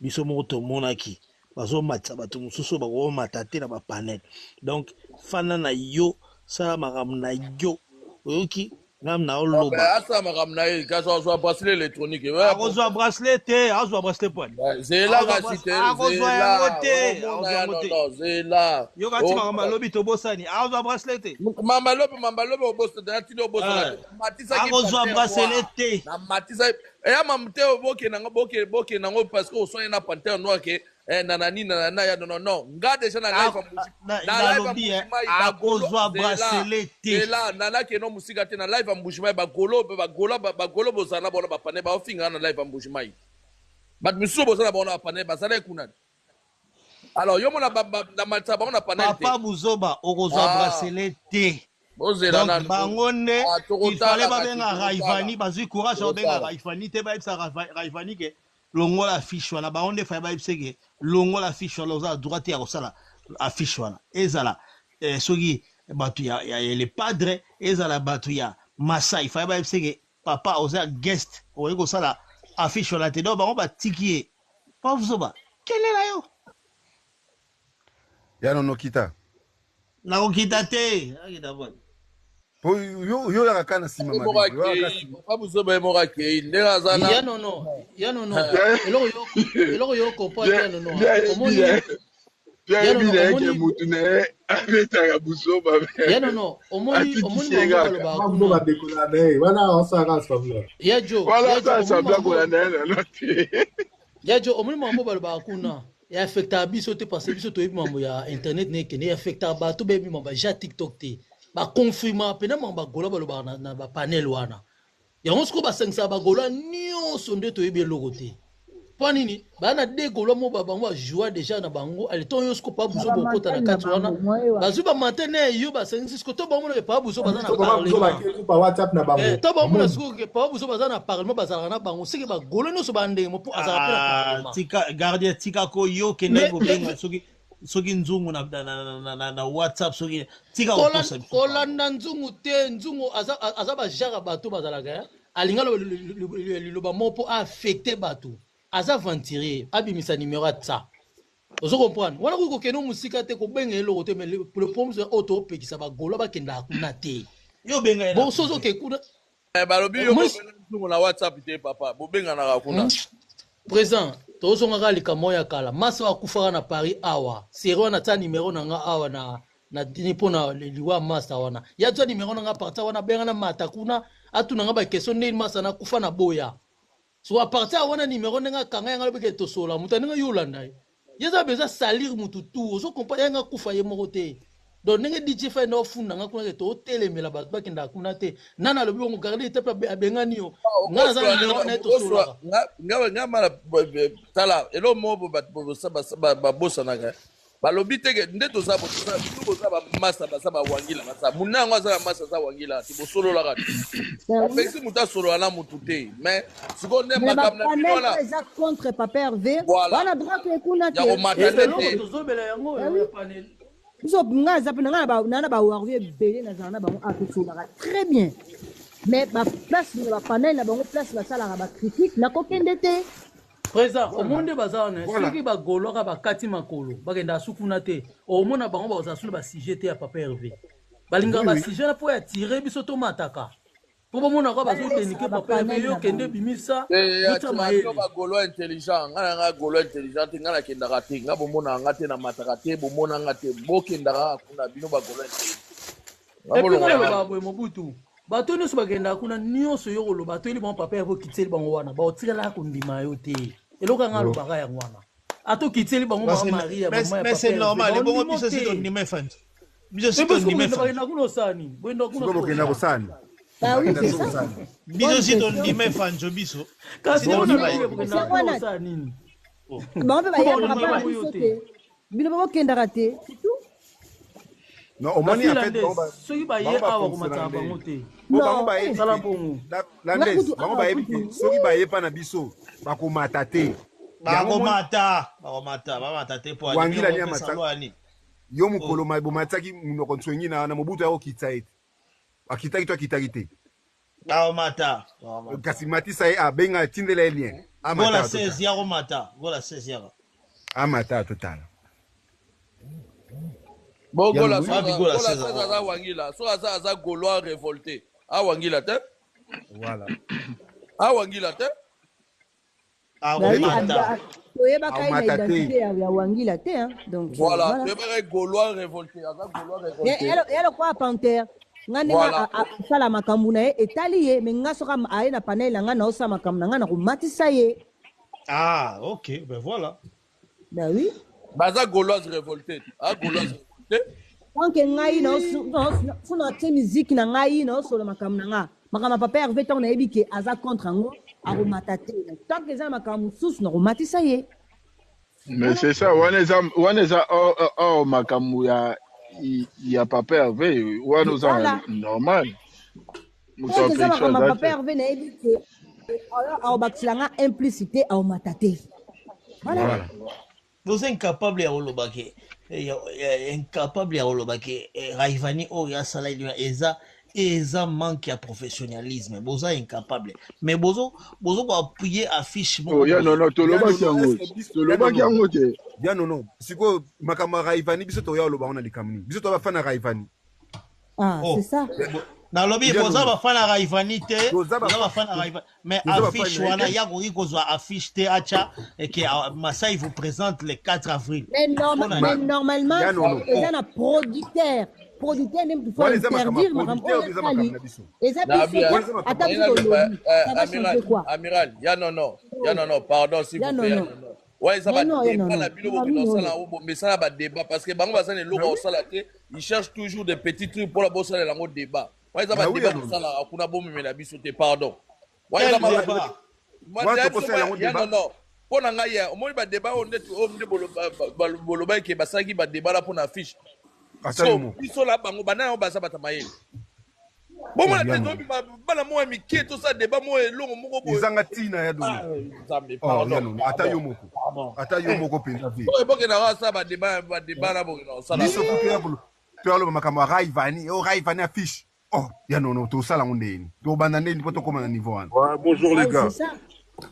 biso moko tomonaki bazomatisa bato mosusu oyo bakomata te na bapanel. Donc fanda na yo, sala makambo na yo. Oyoki ngam na Ah, ben, oloba. asa makambo na ye kasi azwa bracelet électronique. Ouais, Akozwa bracelet te, azwa bracelet poani. Zela Akozwa kasi te, akozwa zela. yango te, Okomona akozwa ya yango non te. non, zela. Yoka ti makambo Okomona. alobi tobosani, akozwa bracelet te. Mamba lobi mamba lobi obosana natindi obosana Eh. te. Matisaki Akozwa pantere bracelet noir. te. Na matisa eya mamu te bokende yango bokende yango parce que oswani na pantere noir ke eh, nanani nanana ya non non non nga déjà na live ya na live ya Nalobi Mbuji-Mayi bagolo akozwa zela bracelet te. zela nanaki no mosika te na live ya Mbuji-Mayi bagolo bagolo bagolo bozala na bona bapane baofingana na live ya Mbuji-Mayi bato misusu bozala na bango na bapane bazalaki kuna. Alors yo mona na matisa bango na panel te. Papa buzoba okozwa Ah. bracelet te. Bozela Donc nanu. bango nde Ah, il tokotala fallait kasi, babenga tokotala. Raivani, bazwi courage ya kobenga Tokotala. Raivani te, bayebisa Raivani ke longola affiche wana. Bango nde fallait bayebisa ke longola affiche wana, oza na droit te ya kosala affiche wana. Ezala soki bato ya le padre, ezala bato ya Masai, fallait bayebisa ke papa oza guest, okoki kosala affiche wana te. Donc bango batiki ye. Papa buzoba, kelela yo. Ya nono kita. Nakokita te. Nakokita boni. Po yo yo yaka kana sima Ye mabe. moko Yo yaka akei, sima. papa buzoba ye moko akei ndenge aza na Ya nono, ya nono, eloko yo eloko yo comprendre ya nono, omoni Bien ya nono yebi na ye ke omoni mutu na ye abetaka buzoba ya nono omoni omoni atikisi ye mambo kaka. balobaka Papa kuna Buzoba ndeko na ye wana osalaka semblant. ya jo Wana ya jo asala omoni semblant mambo kolanda ye nano te. ya jo omoni mambo balobaka kuna ya affectaka biso te parce que biso toyebi mambo ya internet na ekende ya affectaka bato bayebi mambo ya TikTok te baconfirmaka mpena mambo bagola balobaka na bapanel wana yango sikoyo basangisaka bagola nyonso nde toyebi eloko te mpo nini baa na de gaulois mo bango bajoua déjà na bango ale ntongo yo sikoyo pa buzo bokota na Bamantane na kati wana bango mwa ewa. bazwi bamantane yo basangisi sikoyo to bango pa buzo baza na Biso papa Buzoba parlement ke pa WhatsApp na bango. to bango na Omoni. sikoyo ke pa buzo baza na parlement bazalaka na bango seke bagaulois nyonso bandenge mo mpo azalaka mpe na Ah, parlement tika gardien tika ko yo kende mais kobenga soki soki nzungu na WhatsApp soki tika kokosa biso pardon. kolanda nzungu te nzungu aza bajare ya bato bazalaka alinga liloba moko mpo aaffecte bato aza aventurier abimisa numero atsa ozo comprendre wana koki kokende mosika te kobenga eloko te mais le problème c'est oyo topekisa bagaulois bakendaka kuna te Yo benga ye na bon soki privé. ozoke kuna Balobi yo omoni bobenga nzungu na WhatsApp te papa bobenganaka kuna. Président tozongaka likambo ya kala masa oyo akufaka na Paris awa seri wana atia numero na nga awa na tini mpona liwa masa wana ya tia numero na nga partir wana abenga na mata kuna atuna nga baquestion ndeni masa nakufa na boya so a partir wana numero ndenge akanga yanga alobeke tosola moto ndenge yo olanda ye ye eza besoin salir mutu tu ozo comprendre yanga kufa ye moko te donc ndenge DJ Fai na ofunda nga kuna ke totelemela bato bakendaka kuna te nani alobi bongo garde te mpe abengani yo nga naza na numero na ye tosolaka Nga mala tala eloko moko babosanaka balobi te ke nde toza biso boza bamasa baza bawangila baza muna yango aza na masa aza wangila te bosololaka te Ben oui. bapekisi moto asolola na motu te mais sikoyo nde Mais makambo na bino bapanel wana oyo eza contre papa Hervé voilà wana droit ke kuna ya te. komata nde eloko te tozobela yango Ben oyo oui. ya panel Biso nga eza mpe na nga na bawarrior ebele nazala na bango atosolaka très bien mais baplace na bapanel na bango place basalaka bacritique nakokende te. Président omoni nde baza wana Voilà. soki bagaulois bakati makolo bakendaka su kuna te omona bango bakozala su na basujet te ya papa Hervé balingaka Oui oui. basujet na mpo ya tire biso tomataka mpo bamonaka Balesaka bazotenike papa Hervé bapanel yo na kende bango. bimisa yotia bino mayele bagaulois intelligent nga na nga gaulois intelligent te nga nakendaka te nga bomonaka nga te namataka te bomona nga te bokendaka kaka kuna bino bagaulois intelligent nga epuis nga bolongola nga nalobaka boye Mobutu bato nyonso bakendaka kuna nyonso yo koloba toyeli bango papa Hervé okitieli bango wana baotikalaka kondima yo te eloko yanga alobaka yango wana ata okitieli bango Parce mama Maria mais mama ya mais papa c'est Hervé normal ebongo baondimo biso si te tondima efandi biso si epuis tondima bokenda efandi bakendaka kuna osala nini boyendaka kuna Sikoyo bokenda sikoyo osala kosala nini? Bah oui, Bakenda c'est sikoyo ça. kosala nini? biso Bonne si question. tondima efanjo biso kasi si mpona tondima nini ye bokendaka Question kuna wana kosala nini bango mpe mpo bayambaka bakondima mpa na bango yo biso te te bino mpe bokendaka te c'est tout. Non, omoni en basila fait nde bango ba soki baye bango ba awa fonctionnaka komataka bango ndenge. te Po bango Non, bayebi sala ke bongo nga Landes, kutu bango awa bayebi ke kutu soki baye pa na biso bakomata te. Yango moni bakomata bakomata bamata te po ani bino wangila ni bopesa amata lwa ani yo Oh. mokolo bomataki monoko nsongi na Mobutu ya kokitisa ye te. Akitaki to akitaki te. bakomata bakomata Kasi matisa ye abenga atindela ye lien. gola Amata 16 totala. yakomata gola 16 yaka Amata totala. bo Ya gola nono wapi gola gola 16 16 aza yango wangila so aza gaulois révolté awangila te Voilà. awangila te Bah oui, akomata toyebaka ye na Aomata te. identité ya wangila te hein. Donc voilà voilà. toyebaka gaulois révolté aza gaulois révolté Ya lokola panthère nga ndenge voilà asala makambo na ye etali ye me nga soki aye na panel na nga naosala makambo na nga na komatisa ye. Ah ok ben voilà Ben oui. baza gauloise révolté a gauloise révolté Tant que ngai so natie miziki na ngai naosola makambo na nga makambo ya papa Hervé ntango nayebi ke aza contre yango akomata te tant que eza na makambo mosusu nakomatisa ye. Mais c'est ça, wana eza wana eza or, or, or makambo ya ya papa Hervé, wana oza Voilà. normal. Moto Oyo eza ya makambo aza ya papa te. Hervé nayebi ke aobakisela nga implicité aomata te. Voilà. Voilà. Boza incapable ya koloba ke incapable ya koloba ke Raivani oyo asala eza eza manque ya professionnalisme. Boza incapable, mais bozo bozo ko appuyer affiche moko Oh, ya boye. non non, Ya tolobaki nono, yango. est-ce que biso ya Tolobaki nono, yango te. ya nono, sikoyo makambo ya Raivani biso toya oloba ngo na likambo nini? Biso toya bafana Raivani. Ah, c'est Oh, ça. nalobi Ya boza nono, bafana Raivani te, toza boza ba bafana Raivani, mais toza bafana affiche na ye wana te. ya koki kozwa affiche te atcha et que Masai vous présente le 4 avril. Mais, norma Mpona mais nini? normalement, Ya nono. eza na producteur. Producteur nde mutu faut Wana eza makambo ya interdire makambo producteur, oyo eza makambo asali. na biso. Eza Na biso Wana te, eza makambo ata ya biso producteur. tolobi. Ça va changer Amiral, quoi? amiral, ya non, ya non, pardon, s'il Ya vous plaît, ya non, non. non. Ouais, ça Mais va non, ya non, débat la non. bino Mami bokenda oyo. osala yango mesala ba débat parce que bango baza na eloko Bah oui. osala te, ils cherchent toujours des petits trucs pour la bosala yango débat. Ouais, ça va Bah oui, débat ya nono. bosala kuna bomemela biso te, pardon. Ouais, ça Quel va Wana débat? wana biso tokosala yango ya débat. non. Mpo na ngai ya omoni badébat oyo nde oyo nde bolobaki ke basalaki badébat la mpo na affiche. Ata yo So moko. biso la bango bana yango baza bato ya mayele. Oh, Bomona ya te nono. tobima bana moko ya mike tosala débat moko elongo moko boye. Ezanga ntina ya Ah, nono. Nzambe, Oh, ya pardon, nono, ata yo pardon, moko. pardon. Ata yo moko mpenza ve. Oyo bokendaka osala badébat badébat na bokenda kosala Biso yango. kutu ya toya makambo ya Raivani, oh Raivani affiche. Oh, ya nono, tosala yango ndeni. Tobanda ndeni mpo tokóma na niveau wana. Ouais, bonjour Ah les oui, gars. c'est ça.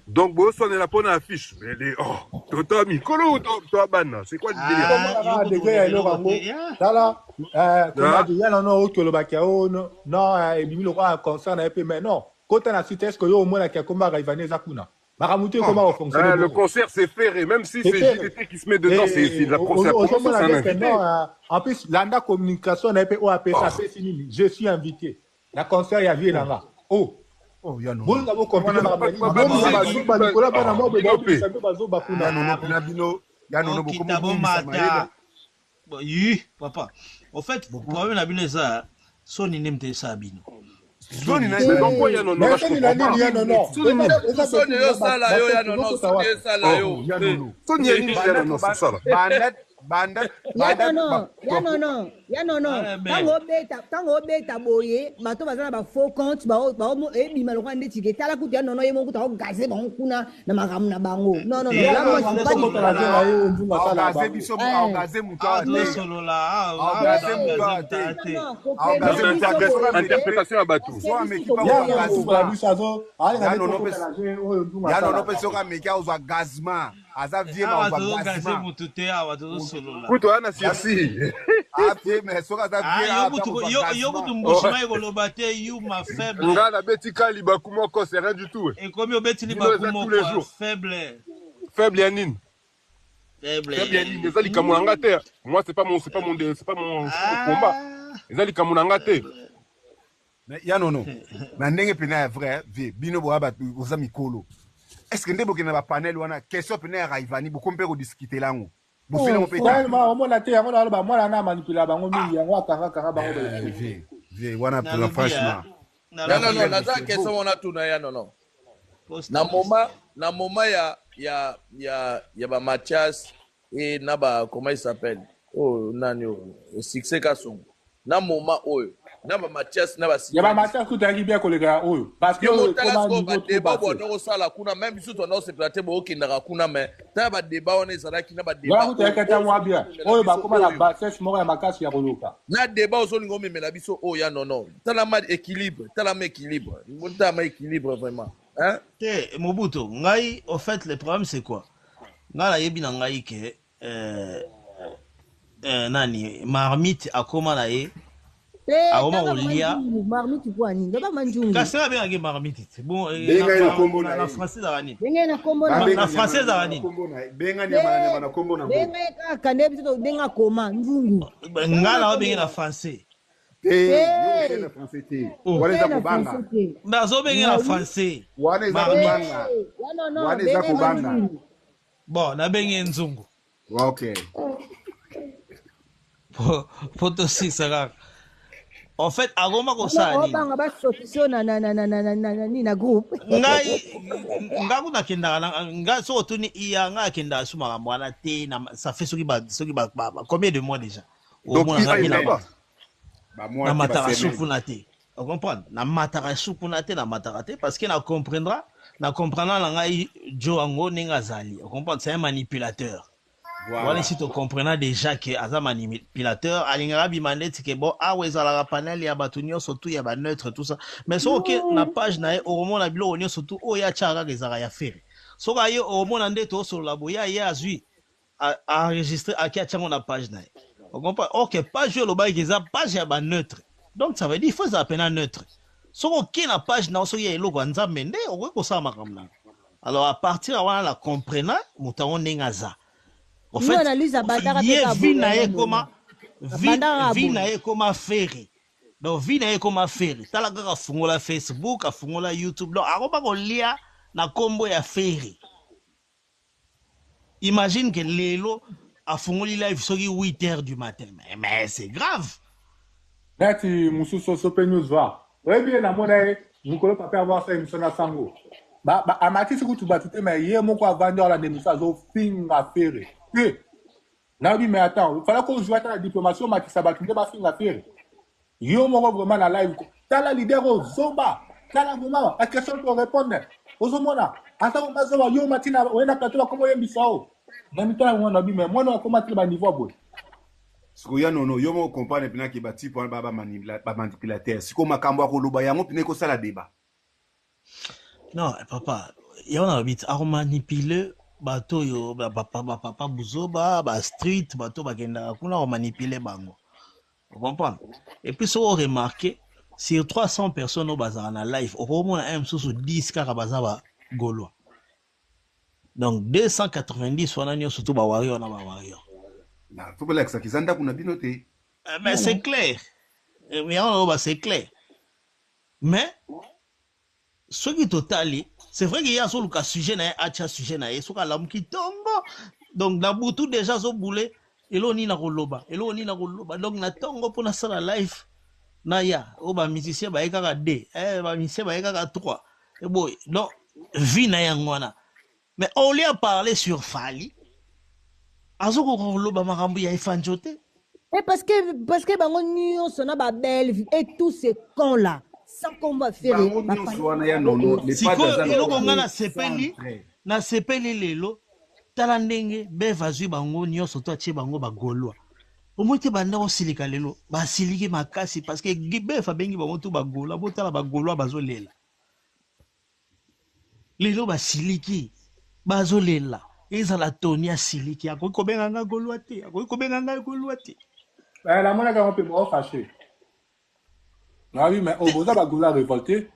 Donc, bon, on est là pour affiche. Mais les, oh, Toto Mikolo, toi, Bana, c'est quoi le délire? Ah, omonaka yo kutu degré ya koloba eloko eloko yango te. Ya. tala Hein? komadi ya nono oyo tolobaki o non ebimi lokola concert na ye mpe mais non kota na site est ce que yo omonaki akomba Raivani eza kuna makambo te ekoma Oh, kofonctionne Le bongo concert, c'est ferré. Même si c'est c'est ferré JDT qui se met dedans, c'est de la, c'est la promotion, c'est ozomona un nde ke invité. non en plus landa communication na ye mpe oyo apesi Oh, apesi nini je suis invité na concert ya vie na nga o oh, ya nono. bolinga bokomplike wana makambo ya bato nini babimisi bomona bazoba likolo ya bana oh, moko boye bino mpe baobimisa mpe bazoba Ya kuna nono Ah, mpena bino, ya nono bokita bokomobungisa mayele. bomata. Bon, yi, papa. Au fait, problème na bino eza soni nde moto esala bino. Zoni Soni na Mais nini? dans quoi ya nono mais là, je soni na comprends nini pas. ya nono Soni nini? eza Soni bêtise eza osala yo ya bafeti nono, ozokota soni wapi esala Oh, yo. Ya Eh, nono. Soni ya nini ya Banda nono, c'est ça là. banda banda Ya banda nono, ba ya nono, ya nono. Ah, Tango ben. obeta, tango obeta boye, bato baza na ba faux compte, ba ba ebima lokola ndeti ke tala kutu ya nono ye moko kutu aogaze bango kuna na makambo na bango. Non non non, Te là ya moi nono je suis pas du azokota na tout vie d'accord. na ye oyo nzungu asalaka aogaze bango biso Eh. aogaze moto awa awa te tozosolola awa awa aogaze moto moto aogaze awa moto te awa Non te. non, aogaze kokende moto awa te biso soki boye ameki Interprétation ya bato. te, soki ameki biso mpa ya toboyi nono yango. suka na kozwa gazma biso azo alinga ya nde nono mpe kokota na vie oyo nzungu ya nono asalaka mpe soki ameki aozwa gazma aza vie ma Awa ozwa tozogaze gazma motu te, awa tozosolola. Kutu wana sursis. avie mais soki aza vie Ah, yo awa kutu kozwa yo yo gazma kutu Oh. mbushima ekoloba te yuma faible. Nga nabeti kali baku moko, c'est rien du tout. Ekomi obeti Bino libaku eza tous les moko jours. faible. Faible ya nini? Faible. Faible ya nini? Eza likambo na nga te. Moi, c'est pas mon, c'est pas mon, c'est pas mon, c'est pas mon combat. Ah, Eza likambo na nga te. faible. Mais ya nono na ndenge mpena ya vrai vie bino boya bato oza mikolo est ce que nde bokende na bapanel wana question mpena ya Raivani bokomi mpe kodiskutela yango bofeli yango Oh, mpe ta Réellement, omona te yango naloba mwana na manipula bango mingi yango akangakanga bango boye vie vie wana mpena Nalobi franchement Ya nalobi nono, problème du naza cerveau question wana tuna ya nono. poste Na moment question. na moment ya ya ya ya ba Mathias et na ba comment il s'appelle? Oh nani oh succès Kasongo. Na moment oyo, na ba Mathias na ba ya Citoyen. bamatias kutu ayaki bien koleka ya oyo parce que Yo oyo motala ekoma sikoyo niveau trop badébat basse bwanda kosala kuna même biso twana osepela te bookendaka kuna mais tala badébat wana ezalaki na wana badébat kutu ayaki ata mwa bien omemela oyo biso bakoma na oyo bassesse moko ya makasi ya koluka na débat ozolinga omemela biso oyo ya nono talama équilibre talama équilibre talama équilibre vraiment hein? Te Mobutu, ngai au fait le problème c'est quoi? Ngai nayebi na ngai ke nani marmite akoma na ye Eh, akoma tanga kolia manjungu, marmite kwa nini? Loba manjungu. kasi ngai abengaki marmite te bon benga ye na nkombo na na na ye français ezalaka nini? Ndenge na kombo na Na babenga na ye. nyama français na nyama ezalaka na nini? nkombo na ye benga nyama na nyama na nkombo na ngo Benga ye kaka nde biso ndenge akoma nzungu. Ngai Tanga na na obenge kombo na na ye. français. te yo okende Eh, na français te Oh. wana eza te na kobanga français te. Nazobenge na Ah oui. français wana eza marmite. kobanga Eh, ya nono, wana eza benga ye kobanga manjungu. Bon, nabenge ye nzungu ok po tosisa kaka. En fait, akoma kosala nini? Obanga basokisi yo na na na na na na na na nini na groupe. Ngai nga kuna akendaka na nga soki otuni iya ngai akendaka su makambo wana te na ça fait soki ba soki ba, ba, ba combien de mois déjà? Donc Omona IA ngai est na là-bas. Bamwa te namataka su basemaine. kuna te. Ocomprendre? Namataka su kuna te, namataka te parce que na comprendra na comprendra na ngai jo yango ndenge azali. Ocomprendre? C'est un manipulateur. Wana Voilà. esi tocomprena déjà ke aza manipulateur, alingaka abima neti ke bon awa ezalaka panel ya bato nyonso tu ya baneutre tout ça, mais soki oke na page na ye okomona biloko nyonso tu oyo atiaka kaka ezalaka ya Ferre. Soki aye okomona nde tosolola boye ye azwi enregistré aki atiango na page na ye. Okompa ok page oyo olobaki eza page ya baneutre, donc ça veut dire il faut ezala pena neutre. Soki oke na page na yo soki ya eloko ya nzambe nde okoki kosala makambo na yo. Alors à partir ya wana na comprena moto yango ndenge aza. En Nous fait, analyse abandaka mpe ye kaka vie boye na ye ya nono. ekoma vie Abandaka kaka vie na boye. ye ekoma Ferre. Donc vie na ye ekoma Ferre. Tala kaka afungola Facebook, afungola YouTube. Donc akoma kolia na kombo ya Ferre. Imagine que lelo afungoli live soki 8 heures du matin. Mais c'est grave. Neti mosusu oso mpe news va oyebi ye namona ye mokolo papa avoir sa émission na sango. Amatisi kutu bato te, mais ye moko avandi alanda émission azofinga Ferre te. Nayebi, mais attends, fala kozwa ata na diplomatie omatisa bato nde bafinga Ferre. Yo moko vraiment na live, tala leader oyo zoba, tala vraiment baquestion to répondre, ozomona ata koma zoba yo omati na oye na plateau bakoma oyembisa o na mitala yango nabi, mais mwana akoma tele baniveau boye. Sikoyo ya nono, yo moko comprendre mpena ke batipe wana baa bamanipulateur. Sikoyo makambo ya koloba yango mpena ekosala débat. Non, papa, yango nalobi ti akomanipule bato oyo bapapa bapapa buzoba ba street bato bakendaka kuna komanipule bango. Comprendre? Et puis soki oremarke sur 300 personnes oyo bazalaka na live, okomona un mosusu 10 kaka baza ba gaulois. Donc 290 wana nyonso to ba warrior na ba warrior. Na fo bolakisaka eza ndako na bino te. Mais c'est clair. Yango naloba c'est clair. Mais soki totali, c'est vrai que ye azoluka sujet na ye, atia sujet na ye soki alamuki ntongo, donc na butu déjà azobule eloko nini na koloba, eloko nini na koloba, donc na ntongo mpo nasala live naya oyo bamusicien baye kaka 2 bamusicien baye kaka 3 eboye, donc vie na yango wana. Mais au lieu ya parler sur Fally, azokoka koloba makambo ya Efanjo te. Et parce que bango nyonso na ba belle vie et tous ces cons là sans combat Ferre Bango nyonso wana ya nono, le padre Sikoyo aza eloko lokola nga nasepeli centre. nasepeli lelo, tala ndenge Bev azwi bango nyonso to atie bango bagaulois. Omoi te banda kosilika lelo basiliki makasi parce que Bev abengi bango to bagaulois. Botala bagaulois bazolela lelo, basiliki bazolela. Ezala Tony asiliki, akoki kobenga nga gaulois te, akoki kobenga ngai gaulois te. Namonaka yango mpe baofâcher nabi, mais oyo boza bagaulois révolté.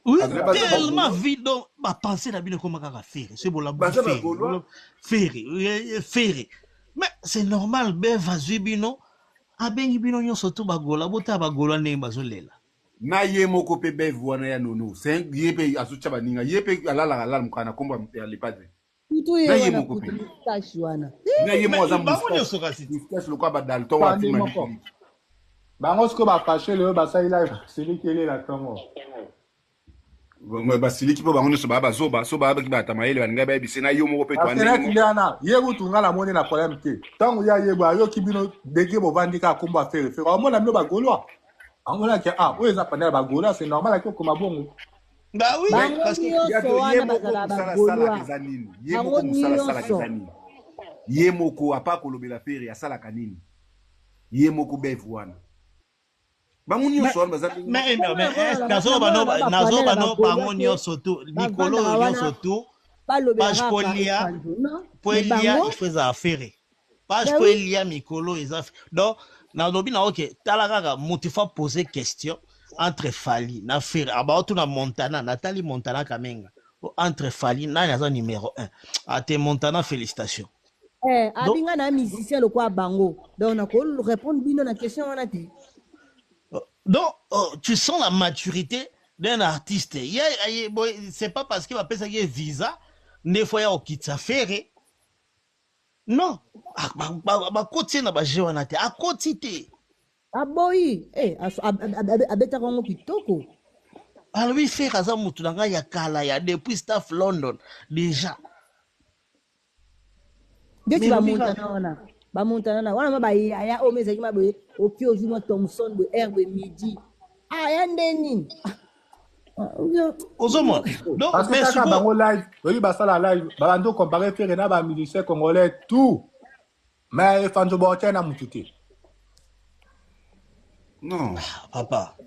Oui, Azali baza tellement bagaulois. vide donc bapense na bino ekoma kaka Ferre soki bolamuki Baza Ferre bagaulois. Ferre Ferre. Mais c'est normal, Bev azwi bino abengi bino nyonso to bagaulois. Botala bagaulois ndenge bazolela. Na ye moko mpe Bev wana ya nono, ye mpe azotya baninga, ye mpe alalaka alala mokala na nkombo ya le padre. Kutu ye Na ye wana moko kutu mpe moustache wana. Na ye moko aza Mais bango moustache nyonso kasi te. Moustache lokola badalton wana Pande filme moko Netflix. Bango sikoyo bafâcher lelo, basali live basiliki elela ntongo. Basiliki mpo bango nyonso baya bazoba so bayabaki bata mayele balingai bayebise na yo moko mpe toa Parce ndenge neti moko. nde wana ye kutu nga namoni na problème te. Ntango ye ayeba ayoki bino dege bovandi kaka kombo ya Ferre Ferre, amona bino bagaulois, amonaki ah oyo eza panel ya bagaulois, c'est normal aki okoma bongo. Bah oui, Mais Bango parce que nyonso yato ye wana moko bazala mosala asalaka bagaulois. eza nini? Ye Bango moko mosala asalaka nyonso. eza nini? Ye moko apa kolobela Ferre asalaka nini? Ye moko Bev wana, bango nyonso wana baza ndenge mais Bongo mais namona nazoba no namona na bapanel nazoba ya no bagaulois bango te nyonso tu mikolo bavandaka oyo wana nyonso tu balobela page kaka po elia Efanjo non po mais elia bango il faut ezala Ferre page ben po oui. elia mikolo eza. Donc nalobi na oke tala kaka moto faut poser question entre Fally na Ferre abaotuna Montana, natali Montana Kamenga. Entre Fally nani aza numéro 1 ate Montana, félicitation. Donc Abinga na musicien lokwa bango, donc nako répondre bino na question wana te. Donc, tu sens la maturité d'un artiste. Il y a, bon, c'est pas parce qu'il va payer visa, des fois, il y a okitsa Ferre. Non. Bakoti na ba jeu wana te. Akoti te. Aboyi eh, abetaka yango kitoko. Alobi Ferre aza mutu na ngai ya kala ya depuis staff London déjà. Ndeti ba Montana wana, ba Montana na wana ma ba yaya oyo mezalaki ma boye oki ozwi mwa Thomson boye heure boye midi. Ah ya nde nini? Ozomona donc Parce que mais kaka sikoyo bango live, oyebi basala live, babandi okompare Ferre na ba musiciens congolais tout. Mais Efanzo baotia na mutu te. Non. Papa.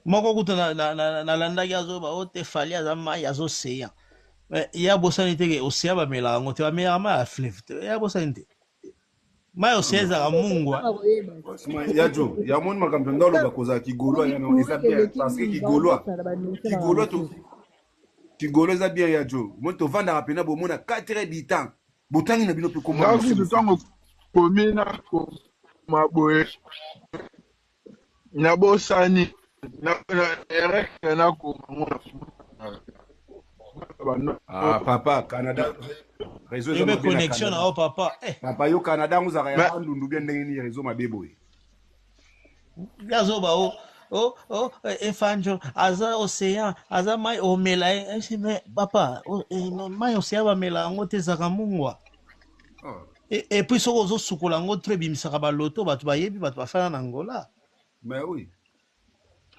Moko kutu nalandaki azoba o te Fally aza mai aza océan. Mais ye abosani te ke océan bamelaka yango te, bamelaka mai ya fleuve te. Ye abosani te. Mai ya océan ezalaka mungwa. Ya jo, ya moni makambo nda oloba kozala kigolois ya no eza bien parce que kigolois kigolois to kigolo eza bien ya jo. Moi tovandaka pena bomona 4 heures du temps. Botangi na bino pe komona Nga kutu ntango komi na koma boye nabosani na erreur nakoma ngo na Ah papa Canada réseau eza Ebe mabe na connexion na Canada. yo papa. Eh. Papa yo Canada ngo zaka ya Mais bandundu bien ndenge nini réseau mabe boye. Azoba o o o Efanjo aza océan aza mai omela ye Eh, mais papa mai océan bamela yango te ezalaka mungwa. Oh. Et puis soki ozosukola yango trop ebimisaka baloto bato bayebi bato basala na Angola. Mais oui.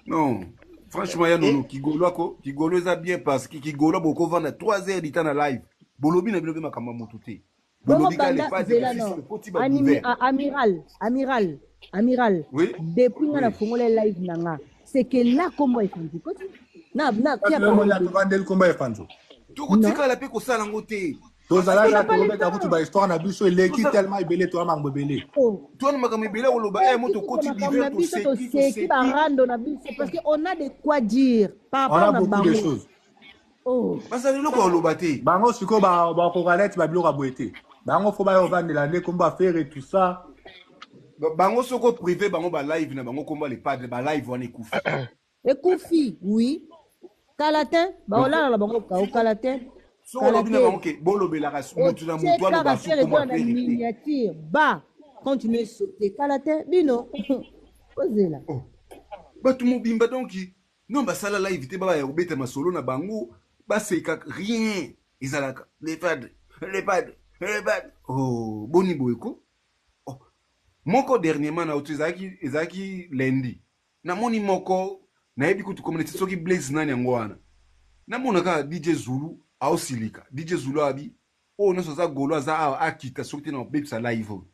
Non. Franchement, ya nono Kigolo ko Kigolo eza bien parce que Kigolo boko vanda 3 heures du temps na live. Bolobi na bino be makambo ya motu te. Bongo Bolobi ka le banda pas de zela fils no. le koti ba Animi, divers. amiral, amiral, amiral. Oui. Depuis nga na Oui. fongola live na nga, c'est que là kombo efanzi. Koti. Na na Kasi kia lelo parole moni de. atovandeli kombo ya Efanzo. Non. Tokotikala pe kosala yango te. Tozalaka On n'a pas le tokobeta kutu temps. ba histoire na biso eleki Tozala tellement ebele toya makambo ebele. Oh. towana makambo ebele koloba eh moto Eleki koti makambo divers na biso toseki toseki toseki. barando na biso parce que on a de quoi dire par On rapport a na beaucoup de bango. choses. Oh. Bazala eloko ya koloba te. Bango sikoyo bakoka neti babiloko ya boye te. Bango fo baya ovandela nde kombo ya Ferre tout ça. Bango soko privé bango ba live na bango kombo le padre ba live wana ekufi. Ekufi, oui. Kala te, baolala na bango kao kala te. Soko Kala olobi na te. bango ke bolobelaka mutu na Otie mutu aloba kaka su Ferre kombo ya Gola na Ferre te. miniature ba continue sauter kala te bino ozela. Oh. Bato mobimba donc non basala live te baba ya kobeta masolo na bango baseka rien ezalaka le padre le padre le padre oh boni boye ko oh. Moko dernièrement na oto ezalaki ezalaki lundi namoni moko nayebi kutu komona te soki Blaise nani yango wana namona kaka DJ Zulu aosilika DJ Zulu abi oyo nyonso aza golo aza awa akita soki te na obebisa live oyo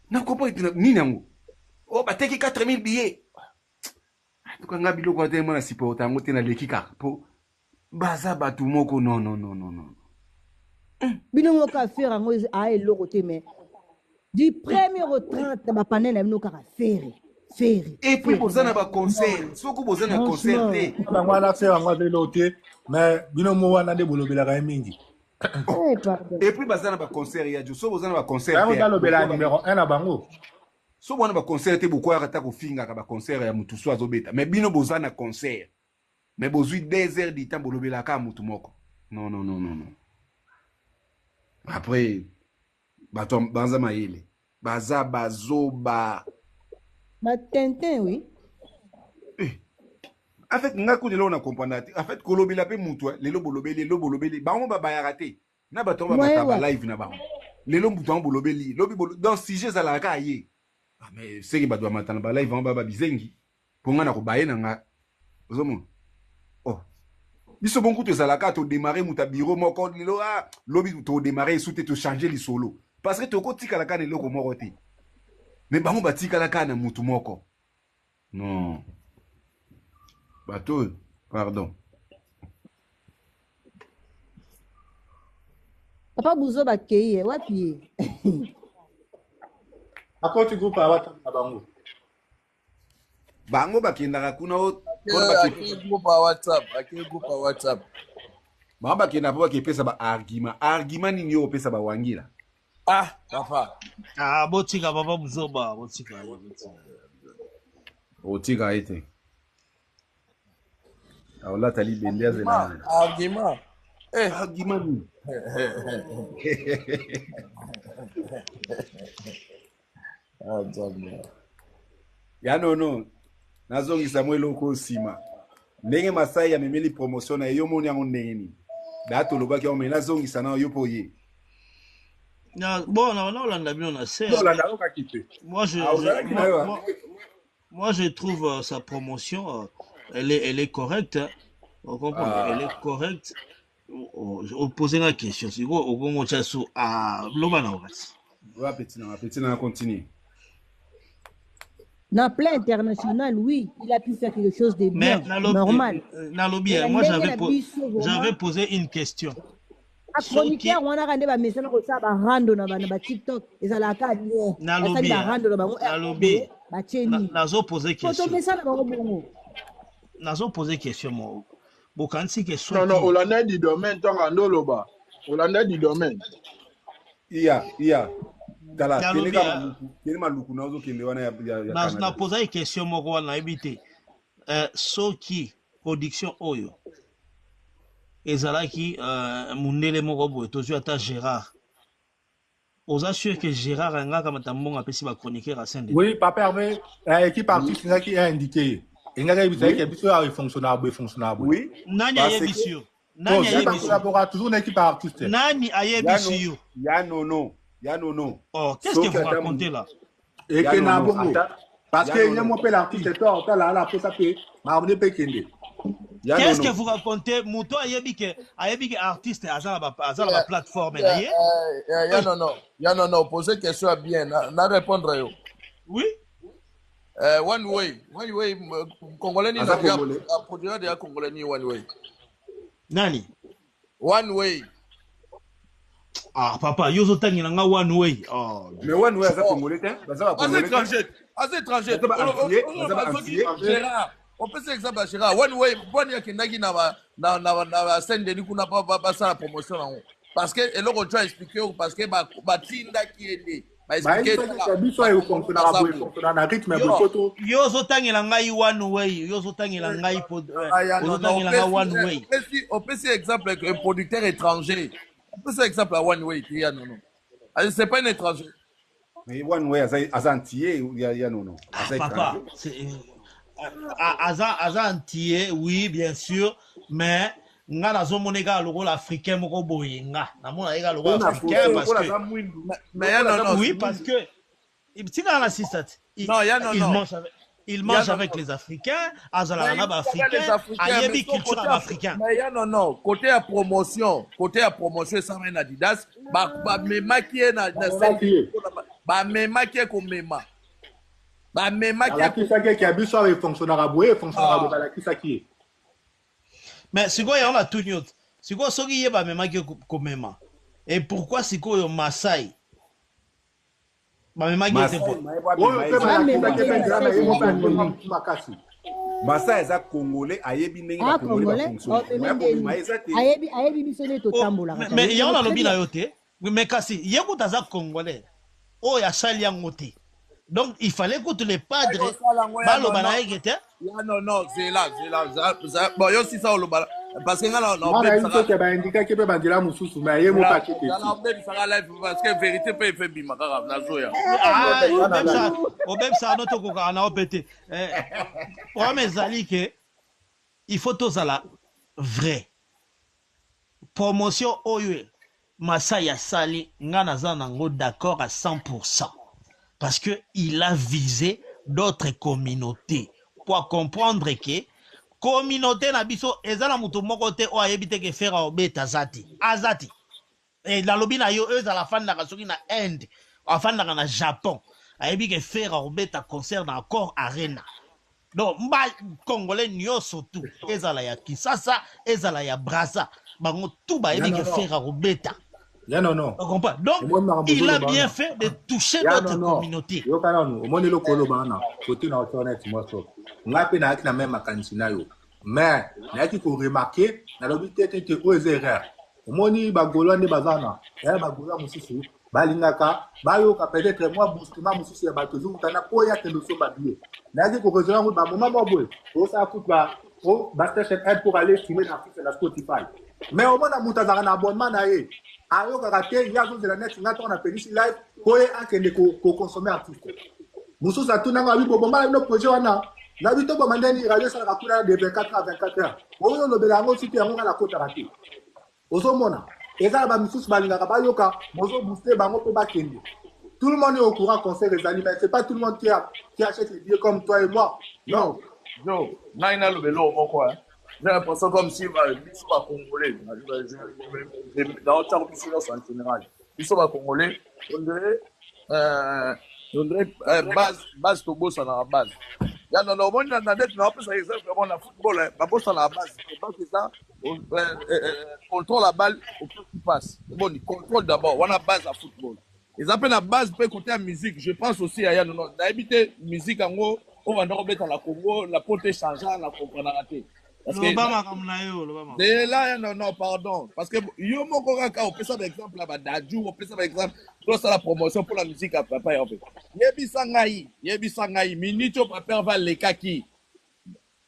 na comprendre te nini yango oh bateki 4000 billets en tout cas nga biloko wana te mwana supporter yango te naleki kaka po baza bato moko non non non non non. Bino moko affaire yango a eloko te mais du premier au 30 na bapanel na bino kaka Ferre Ferre. Et puis boza na ba concert soki boza na concert te. Bango wana Ferre yango aza eloko te mais bino mo wana nde bolobelaka ye mingi. Eh, pardon. Et puis baza na ba concert ya jo so boza na ba concert Yango te. balobela numéro 1 na bango. So bwana ba concert te bokoyaka ata kofingaka ba concert ya mutu so azobeta mais bino boza na concert mais bozwi 2 heures du temps bolobelaka mutu moko. Non non non non non. Après bato baza mayele baza bazoba. Ba Tintin oui. Eh. En fait nga kutu lelo na comprendre te. En fait kolobela pe mutu lelo bolobeli lelo bolobeli bango babayaka te. Na bato ba Moyen bata ba wapi? live na bango. Lelo mutu yango bolobeli lobi bolo dans sujet ezalaka kaka ye. Ah mais seki bato bamata na ba live yango baba bizengi mpo nga na kobaye na nga ozomona. Oh. Biso bon kutu ezalaka to démarrer mutu ya bureau moko lelo ah lobi to démarrer esu te to changer lisolo parce que tokotikala kaka na eloko moko te. Mais bango batikala kaka na mutu moko. Non. Bato pardon. Papa Buzo bakei ye wapi ye? Akoti groupe ya WhatsApp na bango. Bango bakendaka kuna o mpona Ake groupe ya WhatsApp, ake groupe ya WhatsApp. Bango bakendaka mpo bakepesa ba argument. Argument nini yo opesa ba wangila? Ah, papa. Ah, botika papa Buzoba, botika ye, botika. Otika ye te. Aolata libende azela nani? Argument. Eh. Argument nini? Ah, Nzambe. Ya nono, nazongisa mwa eloko oyo nsima. Ndenge Masai amemeli promotion na ye, yo omoni yango ndenge nini? Da tolobaki yango, mais nazongisa na yo mpo ye. Na, bon, na naolanda bino na se. Olanda oyokaki te. Moi, je, Ah, je, ozalaki na moi, yo, ah? moi, moi, je trouve sa promotion, elle est correcte. Hein. On comprend, elle Ah. est correcte. Opose la question. Siko, okongo tya su, ah, loba na okati. Wa petit na continue. Na plan international, oui, il a pu faire quelque chose de Mais bien, nalobi, normal. nalobi, Mais hein, moi ndenge j'avais na po, biso vraiment, j'avais posé une question. Soki bachroniqueur wana kaka nde bamesana kosala barando na ba TikTok, ezalaka bien. Basali nalobi, hein, barando na bango aire nalobi, boye, batie na, nini. nazo poser Po question. tomesana bango bongo. Nazo poser question mo. Bokanisi ke Non, non, soki olanda du domaine ntango andoloba olanda du domaine. Iya, iya. Tala, kende nalobi ka hein, maluku, kende maluku na ozokende wana ya, ya, ya na Canada. napozaki question moko wana nayebi te. Soki production oyo ezalaki mundele moko boye tozwi ata Gérard. Oza sûr que Gérard angaka matambongo apesi ba chroniqueur à Saint-Denis. Oui, papa Hervé, équipe Oui, artiste ezalaki indiqué. Engaki ayebisaki oui, ke biso awa efonctionnaka boye, efonctionnaka boye. oui. Nani Parce ayebi que sur? Nani To, ayebi ba sur? collaborera toujours na équipe artiste. Nani ayebi ya no, sur? ya nono, ya nono. Oh, qu'est-ce que Soki vous ata racontez là? ya Eke na nono, bongo. ata Parce ya que ye nono, mo mpe l'artiste to otala ala posa mpe makambo mpe ekende. ya Qu'est-ce que nono. vous racontez? Moto ayebi ke ayebi ke artiste aza na ba aza na ba plateforme na ye. Ya nono, ya nono, poser question ya bien, na répondre yo. Oui. One way, one way, congolais ni Aza na congolais. produire ya congolais ni one way. Nani? One way. Ah papa, yo ozotangela nga one way. Oh. Mais one way aza congolais te, baza ba Aza congolais te. étranger, aza étranger. Baza ba antillais, baza ba antillais. Gérard, opesa exemple ya Gérard. One way, bwani akendaki na ba na na na ba Saint-Denis kuna pa basala promotion nango. Parce que eloko tu as expliqué parce que ba batindaki ye nde. Ba expliqué Bayebisaki ke biso awa efonctionnaka boye, efonctionnaka na rythme ya boye po to. Yo ozotangela ngai one way, yo ozotangela ngai po Ah, ya, non, non, ozotangela ngai one opesi, way. opesi, opesi exemple un producteur étranger. Opesi exemple à one way, ya non, non. Ah, c'est pas un étranger. Mais one way aza aza antillais ya ya nono. Ah, Aza papa, étranger. c'est aza aza antillais, oui, bien sûr, mais nga nazomona kaka lokola africain moko boye nga namona ye kaka lokola Mpona africain foto parce lokola que aza mwindu. Mais ya Lokola non, aza non, oui mwindu. parce que tikala na sisa ti il, Non, ya non, il non. mange avec il Ya mange non, avec non. les africains, azalaka Mais na il baafricain, les Africains, mais ayebi so culture côté ya ya, baafricain. mais ya non, non. Côté ya promotion, côté ya promotion, ça na Adidas, ba ba memaki ye na na Bamemaki ye. Ba memaki ye komema. Ba memaki ye Balakisaki eke ya biso awa efonctionnaka boye, efonctionnaka boye, Ah. balakisaki ye. Mais sikoyo yango natuni yo te, sikoyo soki ye bamemaki ye komema, et pourquoi sikoyo Masai bamemaki ye te Masai po mayebo Oyo abima mpe eza balakisaki Bamemaki mpe ye nzela na Masai ye mo mpe congolais. atonga motu makasi. Masai aza congolais, ayebi ndenge Ah, ba congolais ba congolais, fonctionne. omemi Moya komema ndeni. eza te. Ayebi ayebi biso nde Oh, totambolaka. mais Ayebi yango yango très nalobi na bien. yo te, mais kasi ye kutu aza congolais oyo asali yango te, donc il fallait kutu le padre Osala yango ya baloba non, na ye ke te. Ya non, non, zela, zela, zela, zela. Bon, yo si ça oloba parce que nga na na Nga nayebi obebisaka soki baindikaki mpe banzela mosusu, mais ye moko akeke na ti. obebisaka live parce que vérité mpe efe bima kaka nazoya. Ah, Nga na obebisaka live. obebisaka no tokokaka na yo mpe te. Problème ezali ke il faut tozala vrai. Promotion oyo Masai asali, nga naza nango d'accord à 100% parce que il a visé d'autres communautés pour comprendre que communauté na biso eza na moto moko te oyo ayebi te ke Ferre obeta aza te, aza te. E nalobi na yo, oyo ezala afandaka soki na Inde, afandaka na Japon, ayebi ke Ferre obeta concert na Accor Arena. Donc mba congolais nyonso tu, ezala ya Kisasa, ezala ya Braza, bango tu Ya bayebi ke nono. Ferre akobeta. Ya nono. On comprend? Donc Omoni makambo il a ozoloba bien wana. fait de toucher Ya d'autres nono. communautés. Yoka nanu, omoni eloko oloba wana. Kote na internet mwa so. Ngai mpe nayaki na même makanisi na yo. Mais nayaki koremarquer, nalobi te te te oyo eza erreur. Omoni bagaulois nde baza na. Ya bagaulois mosusu balingaka bayoka peut-être mwa boostement mosusu ya bato ezokutana po ya kende osomba billet. Nayaki koraisonner yango bamoma mwa boye. Osala kutu ba o ba station aide pour aller streamer l'artiste na Spotify. Mais omona moto azalaka na abonnement na ye. Ayokaka te, ye azozela neti nga ntango napelisi live po ye akende koconsommer artiste. Mosusu atuna nga, abi boboma na bino projet wana. Nabi toboma ndeni radio esalaka kuna de 24 à 24 heures. Oyo olobela yango soki yango nga nakotaka te. Ozomona eza na bamisusu balingaka bayoka bozo booster bango mpo bakende. Tout le monde est au courant concert ezali mais c'est pas tout le monde qui, a, qui achète les billets comme toi et moi. Non. Jo, ngai naloba eloko moko hein. J'ai l'impression comme si biso ba congolais, naotiako biso nyonso en général, biso ba congolais, on dirait on dirait base base tobosanaka base. Ya non, omoni na ndeti naopesa exemple yango na football, hein, babosanaka base. Base eza contrôle la balle opesi passe. Boni contrôle d'abord, wana base ya football. Eza mpe na base mpe côté ya musique, je pense aussi ya nono nayebi te musique yango oyo banda kobeta na Congo na poto echange na comprenaka te. Parce que loba makambo na yo, loba makambo. de là, non, non, pardon. Parce que yo moko kaka opesa ba exemple ya ba Dadju, opesa ba exemple tosala promotion pour la musique ya papa Hervé. Yebisa ngai, yebisa ngai, minute oyo papa Hervé alekaki.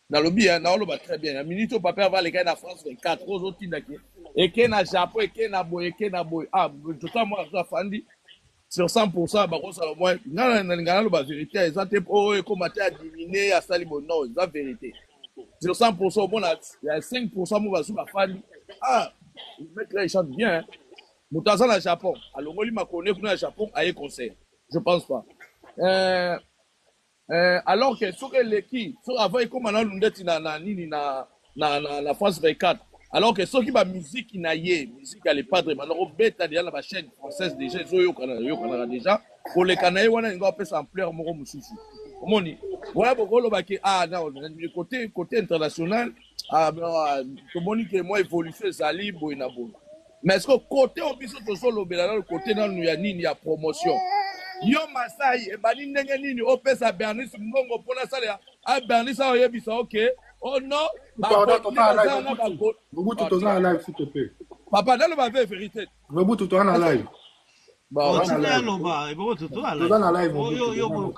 Nalobi hein, naoloba très bien. Na minute oyo papa Hervé alekaki na France 24, oyo ozotindaki eke na Japon, eke na boye, eke na boye. Ah, tota mwana so afandi sur 100% bakosala moins. Nga nalinga naloba vérité, eza te oyo ekoma te adimine asali boye. Non, eza vérité. Sur 100% omona ya 5% mo basu bafandi. Ah, le mec là il chante bien. Hein. Moto aza na Japon, alongoli makone kuna na Japon aye concert. Je pense pas. Alors que soki eleki, soki avant ekoma nanu ndeti na, na nini na, na, na, na France 24, alors que soki ba musique na ye, musique ya Le Padre banda kobeta déjà na ba chaîne française déjà ezoyokana yokanaka déjà koleka na ye wana elingi apesa ampleur moko mosusu. Omoni wana bokoloba ke ah non, côté côté international ah, ah, tomoni ke mwa évolution ezali boye na boye. Mais est-ce que côté oyo biso tozolobela nanu côté nanu ya nini ya promotion, yo Masai ebandi ndenge nini opesa Bernice mbongo mpona asalela a Bernice aoyebisa oke oh non Pardon, toza na baza live na Mobutu. Mobutu toza na live s'il te plaît. Papa naloba ve vérité. Mobutu toza na live. Bon, Toza na Otika live. aloba, ebongo toza Toza na live Yo Mobutu. yo Toza na live.